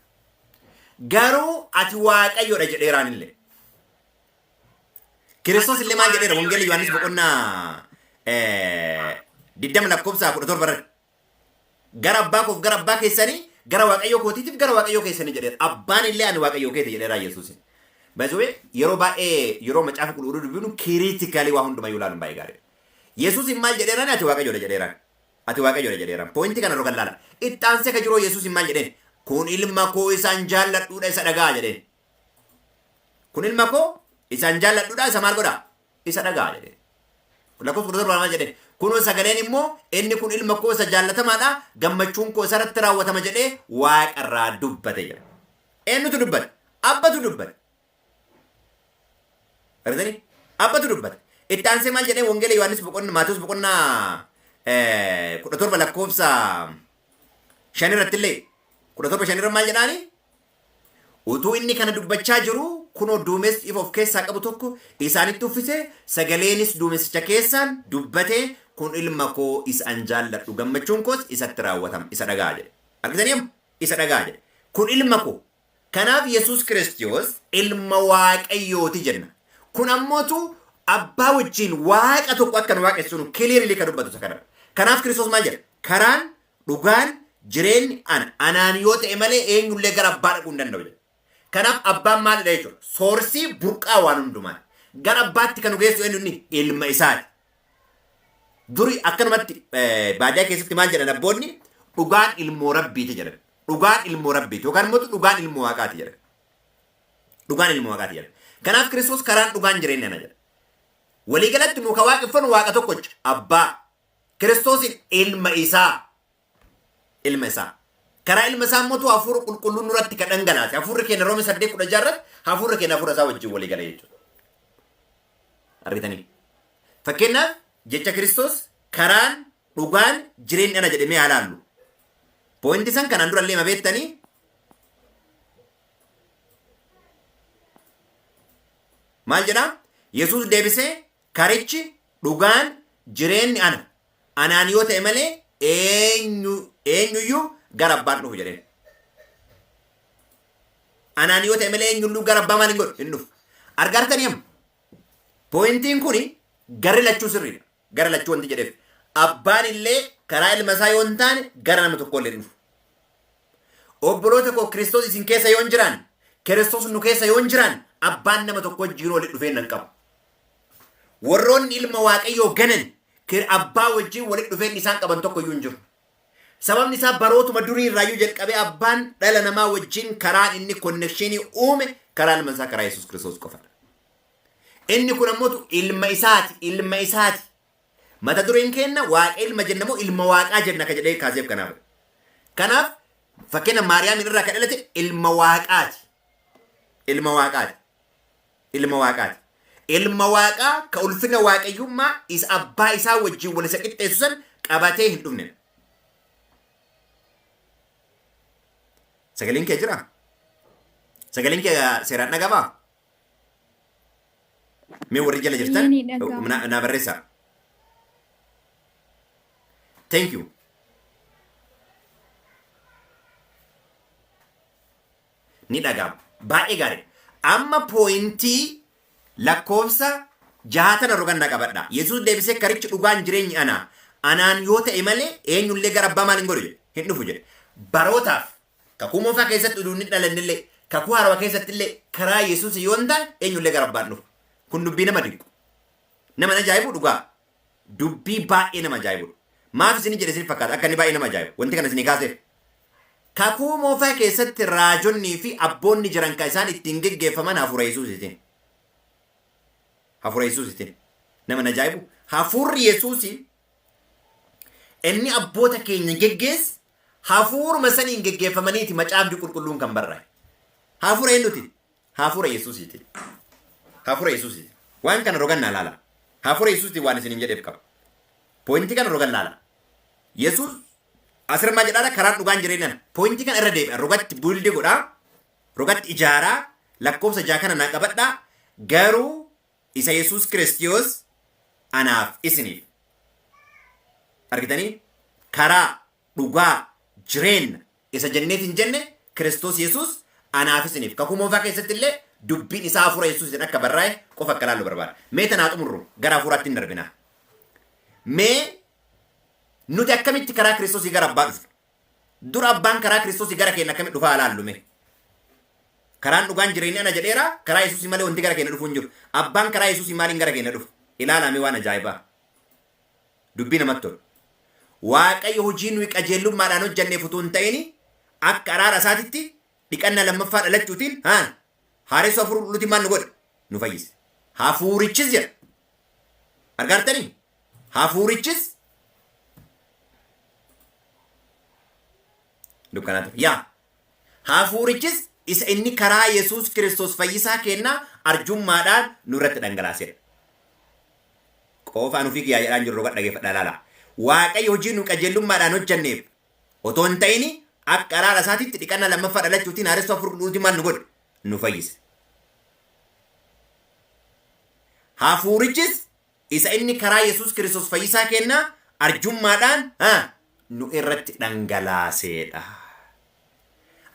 S2: Garuu ati Waaqayyoodha jedheeraan illee. Kiristoos illee maal jedheera? Wangeela Yohaannis boqonnaa 20 lakkoofsa 17 irratti. Gara abbaa koof gara abbaa keessanii, gara Waaqayyoo kootiitiif gara Waaqayyoo keessanii jedheera. Abbaan illee ani Waaqayyoo keeti jedheera Yesuusin. Baay'ee yeroo baay'ee yeroo Macaafa Qulqulluu dubbifnu critically waa hundumayyuu ilaaluun baay'ee gaariidha. Yesuusin maal jedheeraan? Ati Waaqayyoodha jedheeraan. Ati Waaqayyoodha jedheeraan. Pointii kana rogan laala. Itti aansee ka jiruu Yesuusin maal jedheen? Kun ilma koo isaan jaalladhuudha, isa dhagaa jedheen. Kun ilma koo isaan jaalladhuudha, isa maal godhaa? Isa dhagaa jedheen. Lakkoofsa 17 maal jedheen? Kunoo sagaleen immoo, inni kun ilma koo isa jaallatamaadha, gammachuun koo isarratti raawwatama jedhee waaqarraa dubbate jedha. Eenyutu dubbate? Abbatu dubbate. Argitanii? Abbatu dubbate. Itti aansee maal jedhee? Wangeela Yohaannis boqonnaa, Maatewos boqonnaa 17 lakkoofsa 5 irratti illee 17:5 irra maal jedhaani? Utuu inni kana dubbachaa jiru kunoo duumessi ifa of keessaa qabu tokko isaanitti uffise, sagaleenis duumessicha keessaan dubbatee, kun ilma koo isa an jaalladhu, gammachuun koos isatti raawwatama, isa dhagaa jedhe. Argitanii amma? Isa dhagaa jedhe. Kun ilma koo. Kanaaf Yesuus Kiristoos ilma Waaqayyooti jenna. Kun ammootu abbaa wajjin waaqa tokko akka nu waaqessinu clearly kan dubbatu isa kana. Kanaaf Kiristoos maal jedha? Karaan, dhugaan, jireenyi ana. Anaan yoo ta'e malee eenyullee gara abbaa dhaquu hin danda'u jedha. Kanaaf abbaan maalidha jechuudha? Source burqaa waan hundumaati. Gara abbaatti kan nu geessu eenyu inni? Ilma isaati. Duri akkanumatti baadiyyaa keessatti maal jedhan abboonni? Dhugaan ilmoo rabbiiti jedhan. Dhugaan ilmoo rabbiiti yookaan immoo dhugaan ilmoo waaqaati jedhan. Dhugaan ilmoo waaqaati jedhan. Kanaaf Kiristoos karaan, dhugaan, jireenya ana jedha. Waliigalatti nu ka waaqeffannu waaqa tokkocha, abbaa. Kiristoosin ilma isaa. Ilma isaa. Karaa ilma isaa immoo hafuura qulqulluun nurratti kan dhangalaase. Hafuurri keenya Roome 8:16 irratti hafuurri keenya hafuura isaa wajjin walii gala jechuudha. Argitanii? Fakkeenyaaf jecha Kiristoos karaan, dhugaan, jireenyi ana jedhamee haa laallu. Point san kanaan dura illee ma beektanii? Maal jedhaa? Yesuus deebisee, karichi, dhugaan, jireenyi ana. Anaan yoo ta'e malee eenyuyyuu gara abbaan dhufu jedheen. Anaan yoo ta'e malee eenyuyyuu gara abbaa maal hin godhu? Hin dhufu. Argaartanii amma? Pointiin kuni garri lachuu sirriidha. Gara lachuu wanti jedheef. Abbaan illee karaa ilma isaa yoo hin taane gara nama tokko illee hin dhufu. Obboloota koo, Kiristoos isin keessa yoo hin jiraan, Kiristoos nu keessa yoo hin jiraan, abbaan nama tokko wajjin walitti dhufee hin qabu. Warroonni ilma Waaqayyoo ganan abbaa wajjin walitti dhufeen isaan qaban tokko iyyuu hin jiru. Sababni isaa barootuma durii irraayyuu jalqabee abbaan dhala namaa wajjin karaan inni connection uume karaa ilma isaa, karaa Yesuus Kiristoos qofadha. Inni kun ammoo ilma isaati, ilma isaati. Mata dureen kenna waaqa ilma jenna moo ilma waaqaa jenna ka jedhee kaaseef kanaaf. Kanaaf fakkeenya Maariyaamin irraa kan dhalate ilma waaqaati. Ilma waaqaati. Ilma waaqaati. Ilma waaqaa ka ulfina waaqayyummaa isa abbaa isaa wajjin wal isa qixxeessu san qabatee hin dhufne. Sagaleen kee jira? Sagaleen kee seeraan dhagamaa? Mee warri jala jirtan
S3: Ni dhaga'ama.
S2: Na barreessaa. Thank you. Ni dhaga'ama. Baay'ee gaarii. Amma point lakkoofsa 60 rogannaa qabadha. Yesuus deebisee, karichi, dhugaan, jireenyi ana. Anaan yoo ta'e malee eenyullee gara abbaa maal hin godhu jedhe? Hin dhufu jedhe. Barootaaf kakuu moofaa keessatti utuu hin dhalannillee, kakuu haarawaa keessatti illee karaa Yesuus yoo hin taane eenyullee gara abbaan dhufu. Kun dubbii nama dinqu. Nama ajaa'ibu dhugaa. Dubbii baay'ee nama ajaa'ibudha. Maaf isin jedhe isin fakkaata akka inni baay'ee nama ajaa'ibu? Wanti kana isinii kaaseef. Kakuu moofaa keessatti raajonnii fi abboonni jiran kan isaan ittiin geggeeffaman hafuura Yesuusiitiin. Hafuura Yesuusiitiin. Nama ajaa'ibu. Hafuurri Yesuusii inni abboota keenya geggeesse hafuuruma saniin geggeeffamaniiti macaafni qulqulluun kan barraa'e. Hafuura eenyuti? Hafuura Yesuusiiti. Hafuura Yesuusiiti. Waan kana rogannaa laala. Hafuura Yesuusiiti waan isiniin jedheef qaba. Point kana rogan laala. Yesuus asirraa jedhaadha, karaan, dhugaan, jireenyaan. Point kana irra deebi'a. Rogatti build godhaa. Rogatti ijaaraa. Lakkoofsa 6 kana naa qabadhaa. Garuu isa Yesuus Kiristoos anaaf isiniif. Argitanii? Karaa, dhugaa, jireenya isa jenneet hin jenne Kiristoos Yesuus anaaf isiniif. Kakuu moofaa keessatti illee dubbiin isaa hafuura Yesuusiin akka barraa'e qofa akka laallu barbaada. Mee tanaa xumurru gara hafuuraatti hin darbinaa. Mee nuti akkamitti karaa Kiristoosii gara abbaa dhufnu? Dura abbaan karaa Kiristoosii gara keenya akkamitti dhufaa laallu mee? Karaan, dhugaan, jireenya ana jedheera, karaa Yesuusii malee wanti gara keenya dhufu hin jiru. Abbaan karaa Yesuusii maaliin gara keenya dhufu? Ilaalaa waan ajaa'ibaa. Dubbii namatti tolu. Waaqayyo hojii nuyi qajeelummaadhaan hojjanneef utuu hin ta'in akka araara isaatitti dhiqannaa lammaffaa dhalachuutiin haa haaressuu hafuura qulqulluutiin maal nu godhe? Nu fayyise. Hafuurichis jedha. Argaartanii? Hafuurichis dukkanaa ture. Yaa hafuurichis isa inni karaa Yesuus Kiristoos fayyisaa kennaa arjummaadhaan nurratti dhangalaasedha. Qofaan ofii kiyyaa jedhaan jiru, roga dhageeffadhaa laala. Waaqayyo hojii nu qajeelummaadhaan hojjanneef otoo hin ta'in Akka araara isaatiitti dhiqannaa lammaffaa dhalachuutiin haaressuu hafuura qulqulluutiin maal nu godhe? Nu fayyise. Hafuurichis isa inni karaa Yesuus Kiristoos fayyisaa kennaa arjummaadhaan nu irratti dhangalaaseedha.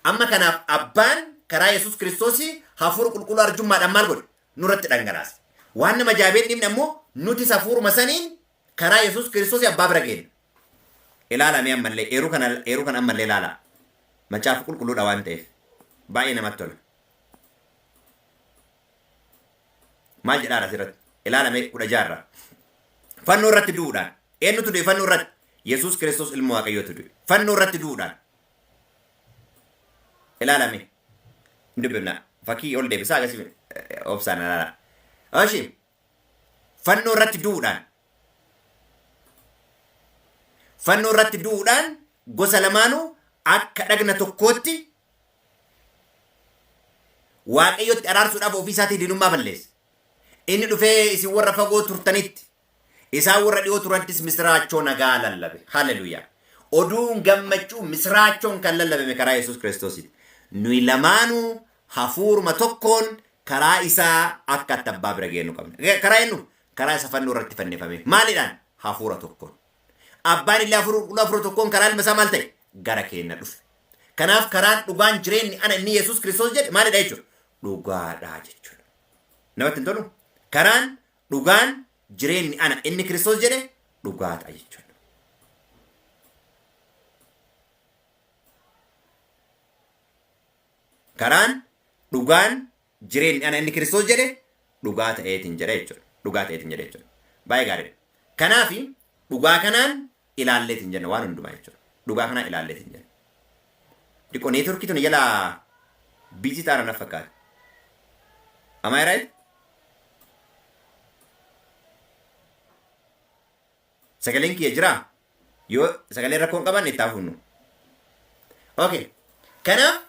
S2: Amma kanaaf abbaan karaa Yesuus Kiristoosii hafuura qulqulluu arjummaadhaan maal godhe? Nurratti dhangalaase. Waan nama jaabeen dhibne ammoo nutis hafuuruma saniin karaa Yesuus Kiristoosii abbaa bira geenna. Ilaalamee ammallee eeruu kana ammallee ilaalaa. Macaafa qulqulluudha waan ta'eef baay'ee namatti tola. Maal jedhaara asirratti? Ilaalamee 16rraa. Fannoo irratti du'uudhaan. Eenyutu du'e fannoo irratti? Yesuus Kiristoos ilma Waaqayyootu du'e. Fannoo irratti du'uudhaan. Ilaalame. Hin dubbifna. Fakkii ol deebisaa akkasii obsaan ilaalaa. Oshi. Fannoo irratti du'uudhaan. Fannoo irratti du'uudhaan gosa lamaanuu akka dhagna tokkootti Waaqayyotti araarsuudhaaf ofii isaatii diinummaa balleesse. Inni dhufee isin warra fagoo turtanitti, isaan warra dhiyoo turanittis misiraachoo nagaa lallabe. Haleluuyaa. Oduun gammachuu misiraachoon kan lallabame karaa Yesuus Kiristoosiiti. Nuyi lamaanuu hafuuruma tokkoon karaa isaa akka itti abbaa bira geenyu qabna. Karaa eenyu? Karaa isa fannoo irratti fannifame. Maaliidhaan? Hafuura tokkoon. Abbaan illee hafuura qulqulluu hafuura tokkoon karaa ilma isaa maal ta'e? Gara keenya dhufe. Kanaaf karaan dhugaan jireenyi ana inni Yesuus Kiristoos jedhe maalidha jechuudha? Dhugaadha jechuudha. Namatti hin tolu? Karaan dhugaan jireenyi ana inni Kiristoos jedhe dhugaadha jechuudha. Karaan dhugaan jireenyi ana inni Kiristoos jedhe dhugaa ta'eetiin jedha jechuudha. Dhugaa ta'eetiin jedha jechuudha. Baay'ee gaariidha. Kanaaf dhugaa kanaan ilaalleetiin jenna waan hundumaa jechuudha. Dhugaa kanaan ilaalleetiin jenna. Diqoo networkii tuni jala busy ta'an na fakkaata. Am I right? Sagaleen kiyya jiraa? Yoo sagaleen rakkoo hin qabaanne itti hafuunu. Okay. Kanaaf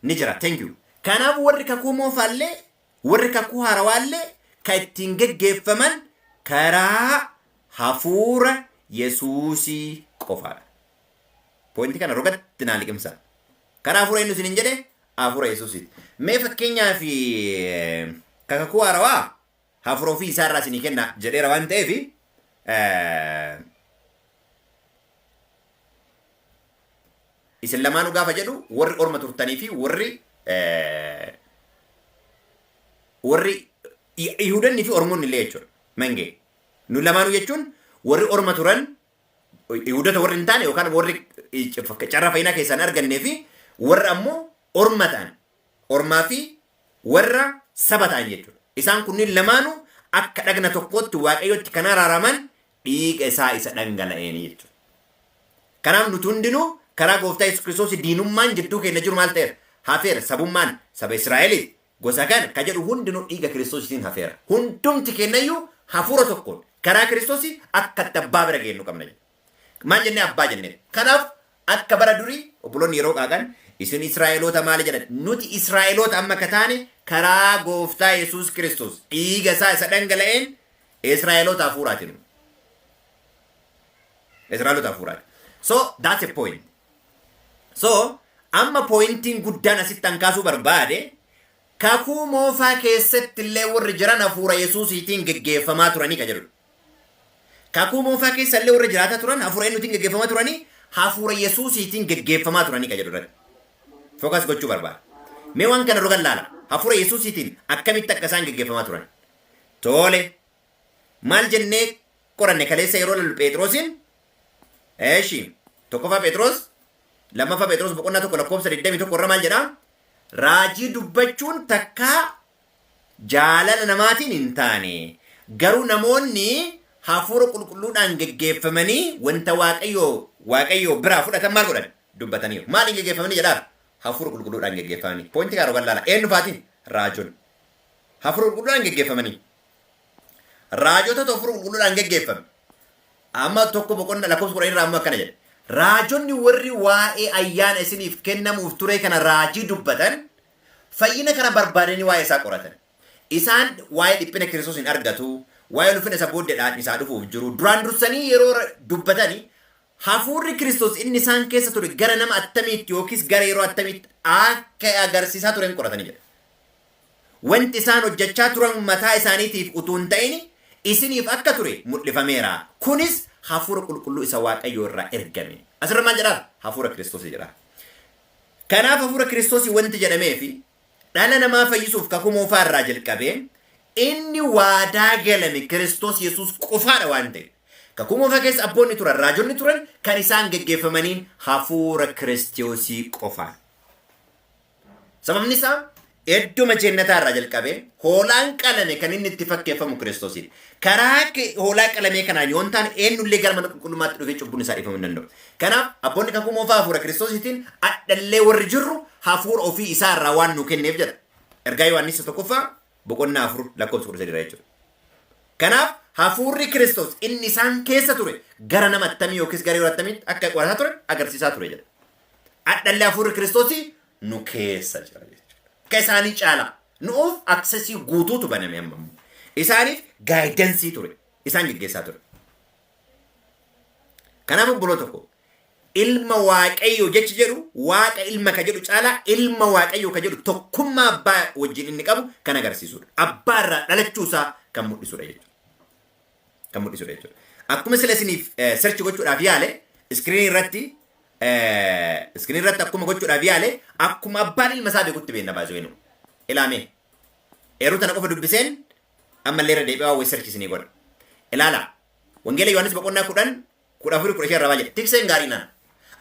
S2: ni jira. Thank you. Kanaaf warri kakuu moofaallee warri kakuu haarawaallee kan ittiin geggeeffaman karaa hafuura Yesuusii qofaadha. Pointii kana rogatti naa liqimsa. Karaa hafuura eenyu isiniin jedhe? Hafuura Yesuusiiti. Mee fakkeenyaaf kakuu haarawaa hafuura ofii isaarraa isinii kenna jedheera waan ta'eef isin lamaanuu gaafa jedhu warri orma turtanii fi warri Yihuudonni fi Ormoonni illee jechuudha. Mangee. Nu lamaanuu jechuun warri orma turan Yihuudota warri hin taane yookaan warri carraa fayyinaa keessaan argannee fi warra ammoo orma ta'an ormaa fi warra saba ta'an jechuudha. Isaan kunniin lamaanuu akka dhagna tokkootti Waaqayyotti kan araaraman dhiiga isaa isa dhangala'een jechuudha. Kanaaf nuti hundinuu karaa gooftaa Yesuus Kiristoos diinummaan jidduu keenya jiru maal ta'eera? Hafeera. Sabummaan saba Israa'eliif gosa kana ka jedhu hundinuu dhiiga Kiristoositiin hafeera. Hundumti keenyayyuu hafuura tokkoon karaa Kiristoosii akka itti abbaa bira geenyu qabna jedha. Maal jennee abbaa jennee? Kanaaf akka bara durii obboloonni yeroo qaaqan isin Israa'eloota maali jedhan? Nuti Israa'eloota amma akka taane karaa gooftaa Yesuus Kiristoos dhiiga isaa isa dhangala'een Israa'eloota hafuuraatiin. Israa'eloota hafuuraati. So that's a point. So amma pointiin guddaan asitti an kaasuu barbaade kakuu moofaa keessatti illee warri jiran hafuura Yesuusiitiin geggeeffamaa turanii ka jedhudha. Kakuu moofaa keessa illee warri jiraataa turan hafuura eenyuutiin geggeeffamaa turanii? Hafuura Yesuusiitiin geggeeffamaa turanii ka jedhu irratti. Focus gochuu barbaada. Mee waan kana rogan laala. Hafuura Yesuusiitiin akkamitti akka isaan geggeeffamaa turan? Tole. Maal jennee qoranne kaleessa yeroo lalu Phexrosiin? Eeshi. Tokkoffaa Phexros, lammaffaa Phexros boqonnaa 1 lakkoofsa 21 irra maal jedhaa? Raajii dubbachuun takkaa jaalala namaatiin hin taane. Garuu namoonni hafuura qulqulluudhaan geggeeffamanii wanta Waaqayyoo biraa fudhatan maal godhan? Dubbataniiru. Maaliin geggeeffamanii jedhaa? Hafuura qulqulluudhaan geggeeffamanii. Pointii kana rogan laala. Eenyu faatiin? Raajonni. Hafuura qulqulluudhaan geggeeffamanii. Raajotatu hafuura qulqulluudhaan geggeeffame. Amma 1 boqonnaa lakkoofsa 10 irraa ammoo akkana jedha. Raajonni warri waa'ee ayyaana isiniif kennamuuf ture kana raajii dubbatan fayyina kana barbaadanii waa'ee isaa qoratan. Isaan waa'ee dhiphina Kiristoos hin argatu, waa'ee ulfina isa booddeedhaan isaa dhufuuf jiru. Duraan dursanii yeroo dubbatanii Hafuurri Kiristoos inni isaan keessa ture gara nama attamiitti yookiis gara yeroo attamiitti akka agarsiisaa ture hin qoratanii jedha. Wanti isaan hojjechaa turan mataa isaaniitiif utuu hin ta'in isiniif akka ture mul'ifameera. Kunis hafuura qulqulluu isa Waaqayyoo irraa ergame. Asirra maal jedhaa? Hafuura Kiristoos jedha. Kanaaf hafuura Kiristoos wanti jedhameefi dhala namaa fayyisuuf kakuu moofaa irraa jalqabee inni waadaa galame Kiristoos Yesuus qofaadha waan ta'eef. Kakuu moofaa keessa abboonni turan, raajonni turan kan isaan geggeeffamaniin hafuura Kiristoosii qofaan. Sababni isaa idduma jennataa irraa jalqabee hoolaan qalame kan inni itti fakkeeffamu Kiristoosiin. Karaa hoolaa qalamee kanaan yoo hin taane eenyullee gara mana qulqullummaatti dhufee cubbuun isaa dhiifamuu hin danda'u. Kanaaf abboonni kakuu moofaa hafuura Kiristoosiitiin adhallee warri jirru hafuura ofii isaa irraa waan nu kenneef jedha. Ergaa Yohaannis 1ffaa boqonnaa 4 lakkoofsa 13 irraa jechuudha. Kanaaf hafuurri Kiristoos inni isaan keessa ture gara nama attamii yookiis gara yeroo attamiitti akka qorataa ture agarsiisaa ture jedha. Adhallee hafuurri Kiristoosii nu keessa jira jechuudha. Akka isaanii caalaa nuuf access guutuutu baname amma immoo. Isaaniif guidance ture. Isaan geggeessaa ture. Kanaaf obboloo tokko ilma Waaqayyoo jechi jedhu Waaqa ilma ka jedhu caalaa ilma Waaqayyoo ka jedhu tokkummaa abbaa wajjin inni qabu kan agarsiisudha. Abbaa irraa dhalachuu isaa kan mul'isudha jechuudha. Kan mul'isudha jechuudha. Akkuma sila isiniif search gochuudhaaf yaale screen irratti akkuma gochuudhaaf yaale, akkuma abbaan ilma isaa beekutti beekna baasuu eenyu. Ilaamee. Eeruu tana qofa dubbiseen ammallee irra deebi'aa waa search isinii godha. Ilaala. Wangeela Yohaannis boqonnaa 10 14 15 irraa jedha. Tikseen gaarii nana.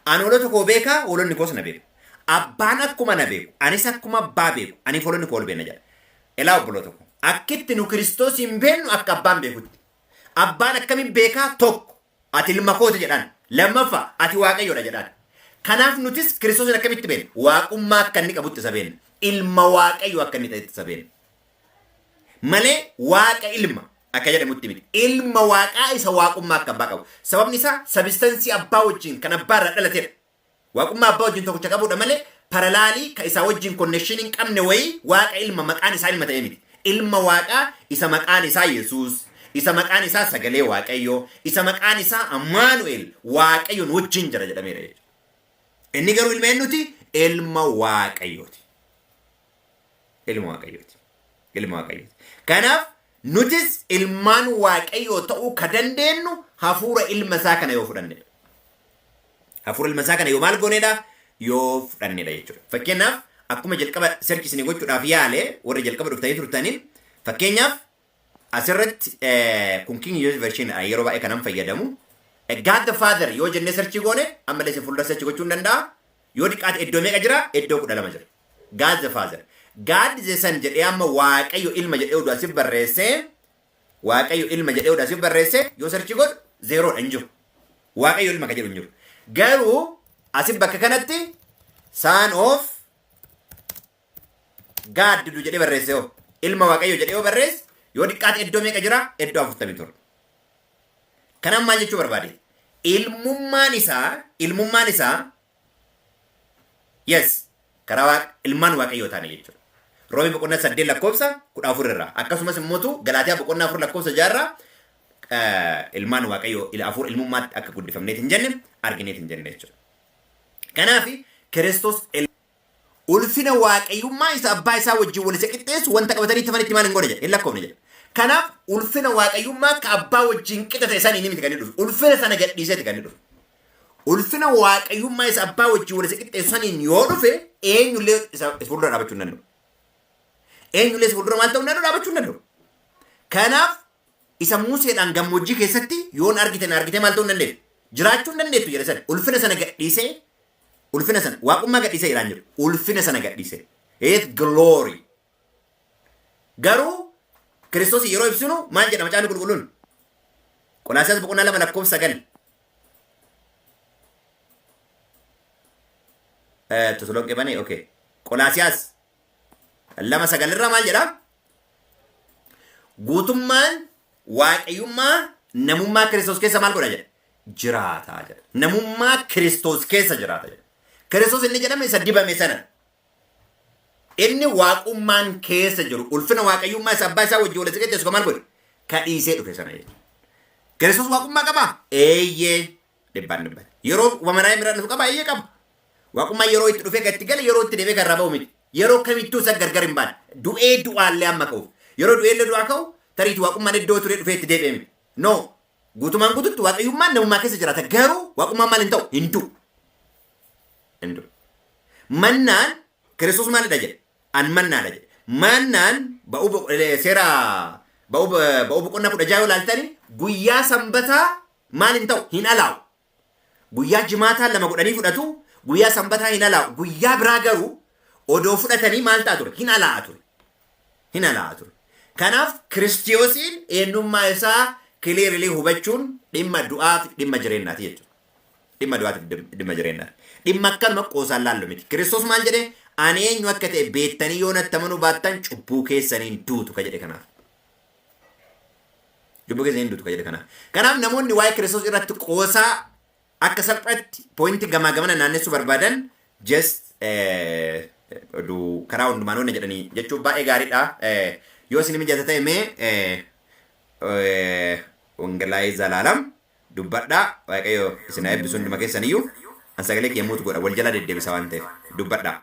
S2: Ani hoolota koo beekaa, hoolonni koos na beeku. Abbaan akkuma na beeku, anis akkuma abbaa beeku, ani hoolonni koo ol beekna jedha. Ilaa obboloota koo. Akkitti nu Kiristoos hin beeknu akka abbaan beekutti. Abbaan akkamiin beekaa? Tokko, ati ilma kooti jedhaan. Lammaffaa, ati Waaqayyoodha jedhaan. Kanaaf nutis Kiristoosin akkamitti beekna? Waaqummaa akka inni qabutti isa beekna. Ilma Waaqayyoo akka inni ta'etti isa beekna. Malee Waaqa ilma akka jedhamutti miti. Ilma Waaqaa isa waaqummaa akka abbaa qabu. Sababni isaa substance abbaa wajjin kan abbaa irraa dhalatedha. Waaqummaa abbaa wajjin tokkicha qabudha malee parallel kan isaa wajjin connection hin qabne wayii Waaqa ilma maqaan isaa ilma ta'e miti. Ilma Waaqaa isa maqaan isaa Yesuus, isa maqaan isaa sagalee Waaqayyoo, isa maqaan isaa Amaanu'el, Waaqayyoon wajjin jira jedhameera jechuudha. Inni garuu ilma eenyuti? Ilma Waaqayyooti. Ilma Waaqayyooti. Ilma Waaqayyooti. Kanaaf nutis ilmaan Waaqayyoo ta'uu ka dandeenyu hafuura ilma isaa kana yoo fudhannedha. Hafuura ilma isaa kana yoo maal goonedha? Yoo fudhannedha jechuudha. Fakkeenyaaf akkuma jalqaba search isinii gochuudhaaf yaale, warri jalqaba dhuftanii turtaniin, fakkeenyaaf asirratti kun King James Version yeroo baay'ee kanan fayyadamu. God the Father yoo jennee search goone, ammallee isin fuuldura search gochuu hin danda'a. Yoo xiqqaate iddoo meeqa jira? Iddoo 12 jira. God the Father. God the Son jedhee amma Waaqayyo ilma jedhee oduu asif barreessee, Waaqayyo ilma jedhee oduu asif barreessee yoo search godhu zeroodha, hin jiru. Waaqayyo ilma ka jedhu hin jiru. Garuu asif bakka kanatti Son of God jedhu jedhee barreesse hoo, ilma Waaqayyo jedhee yoo barreesse, yoo xiqqaate iddoo meeqa jira? Iddoo 47. Kanaaf maal jechuu barbaade? Ilmummaan isaa yes, karaa waaqa ilmaan Waaqayyoo taane jechuudha. Roomii boqonnaa 8 lakkoofsa 14 irraa, akkasumas immoo Galaatiyaa boqonnaa 4 lakkoofsa 6 irraa ilmaan Waaqayyoo afur ilmummaatti akka guddifamneet hin jenne argineet hin jenne jechuudha. Kanaaf Kiristoos ulfina waaqayyummaa isa abbaa isaa wajjin wal isa qixxeessu wanta qabatanii itti hafanitti maal hin goone jedhe? Hin lakkoofne jedhe. Kanaaf ulfina waaqayyummaa ka abbaa wajjin qixa ta'e sanii miti kan inni dhufe. Ulfina sana gadhiiseeti kan inni dhufe. Ulfina waaqayyummaa isa abbaa wajjin wal isa qixxeessu saniin yoo dhufe, eenyullee isa fuuldura dhaabachuu hin danda'u. Eenyullee isa fuuldura maal ta'uu hin danda'u? Dhaabachuu hin danda'u. Kanaaf isa Museedhaan gammoojjii keessatti yoon argite na argite maal ta'uu hin dandeessu? Jiraachuu hin dandeettu jedhe sana. Ulfina sana gadhiisee, ulfina sana, waaqummaa gadhiisee jedhaan jiru. Ulfina sana gadhiisee. His glory. Garuu Kiristoos yeroo ibsinu maal jedha Macaafni Qulqulluun? Qolaasiyaas boqonnaa 2 lakkoofsa 9. Tasalonqee banee, okay. Qolaasiyaas 2:9 irraa maal jedha? Guutummaan waaqayyummaa namummaa Kiristoos keessa maal godha jedha? Jiraata jedha. Namummaa Kiristoos keessa jiraata jedha. Kiristoos inni jedhame isa dibame sana. Inni waaqummaan keessa jiru ulfina waaqayyummaa isa abbaa isaa wajjin walitti qixxeessu maal godhe? Ka dhiisee dhufe sana jechuudha. Kiristoos waaqummaa qabaa? Eeyyee. Dhibbaan dhibbatti. Yeroo wamanaa miraa dhufu qaba, eeyyee qaba. Waaqummaan yeroo itti dhufee kan itti gale, yeroo itti deebi'ee kan irraa ba'u miti. Yeroo kamittuu isa gargar hin baane. Du'ee du'aallee amma ka'uuf. Yeroo du'eellee du'aa ka'u tariitu waaqummaan iddoo turee dhufee itti deebi'e miti. No. Guutumaan guututti waaqayyummaan namummaa keessa jiraata. Garuu waaqummaan maal hin ta'u? Hin du'u. Hin du'u. Mannaan Kiristoos maalidha jedhe? An mannaadha jedhe. Mannaan ba'uu seera ba'uu boqonnaa 16 yoo ilaaltani, guyyaa sanbataa maal hin ta'u? Hin alaa'u. Guyyaa jimaataa lama godhanii fudhatu, guyyaa sanbataa hin alaa'u. Guyyaa biraa garuu odoo fudhatanii maal ta'a ture? Hin alaa'a ture. Hin alaa'a ture. Kanaaf Kiristoosiin eenyummaa isaa clearly hubachuun dhimma du'aa fi dhimma jireenyaati jechuudha. Dhimma du'aatiif dhimma jireenyaati. Dhimma akkanuma qoosaan laallu miti. Kiristoos maal jedhee? "Ani eenyu akka ta'e beektanii yoo natti amanuu baattan, cubbuu keessaniin duutu" ka jedhe kanaaf. Cubbuu keessaniin duutu ka jedhe kanaaf. Kanaaf namoonni waa'ee Kiristoos irratti qoosaa akka salphaatti point gamaa gamana naannessuu barbaadan, just oduu karaa hundumaan wanna jedhanii jechuun baay'ee gaariidha. Yoo isin mijata ta'e, mee Wangelaayii Zalaalam dubbadhaa. Waaqayyo isin haa eebbisu hunduma keessaniyyuu. An sagalee kiyya mute godha, wal jala deddeebisa waan ta'eef, dubbadhaa.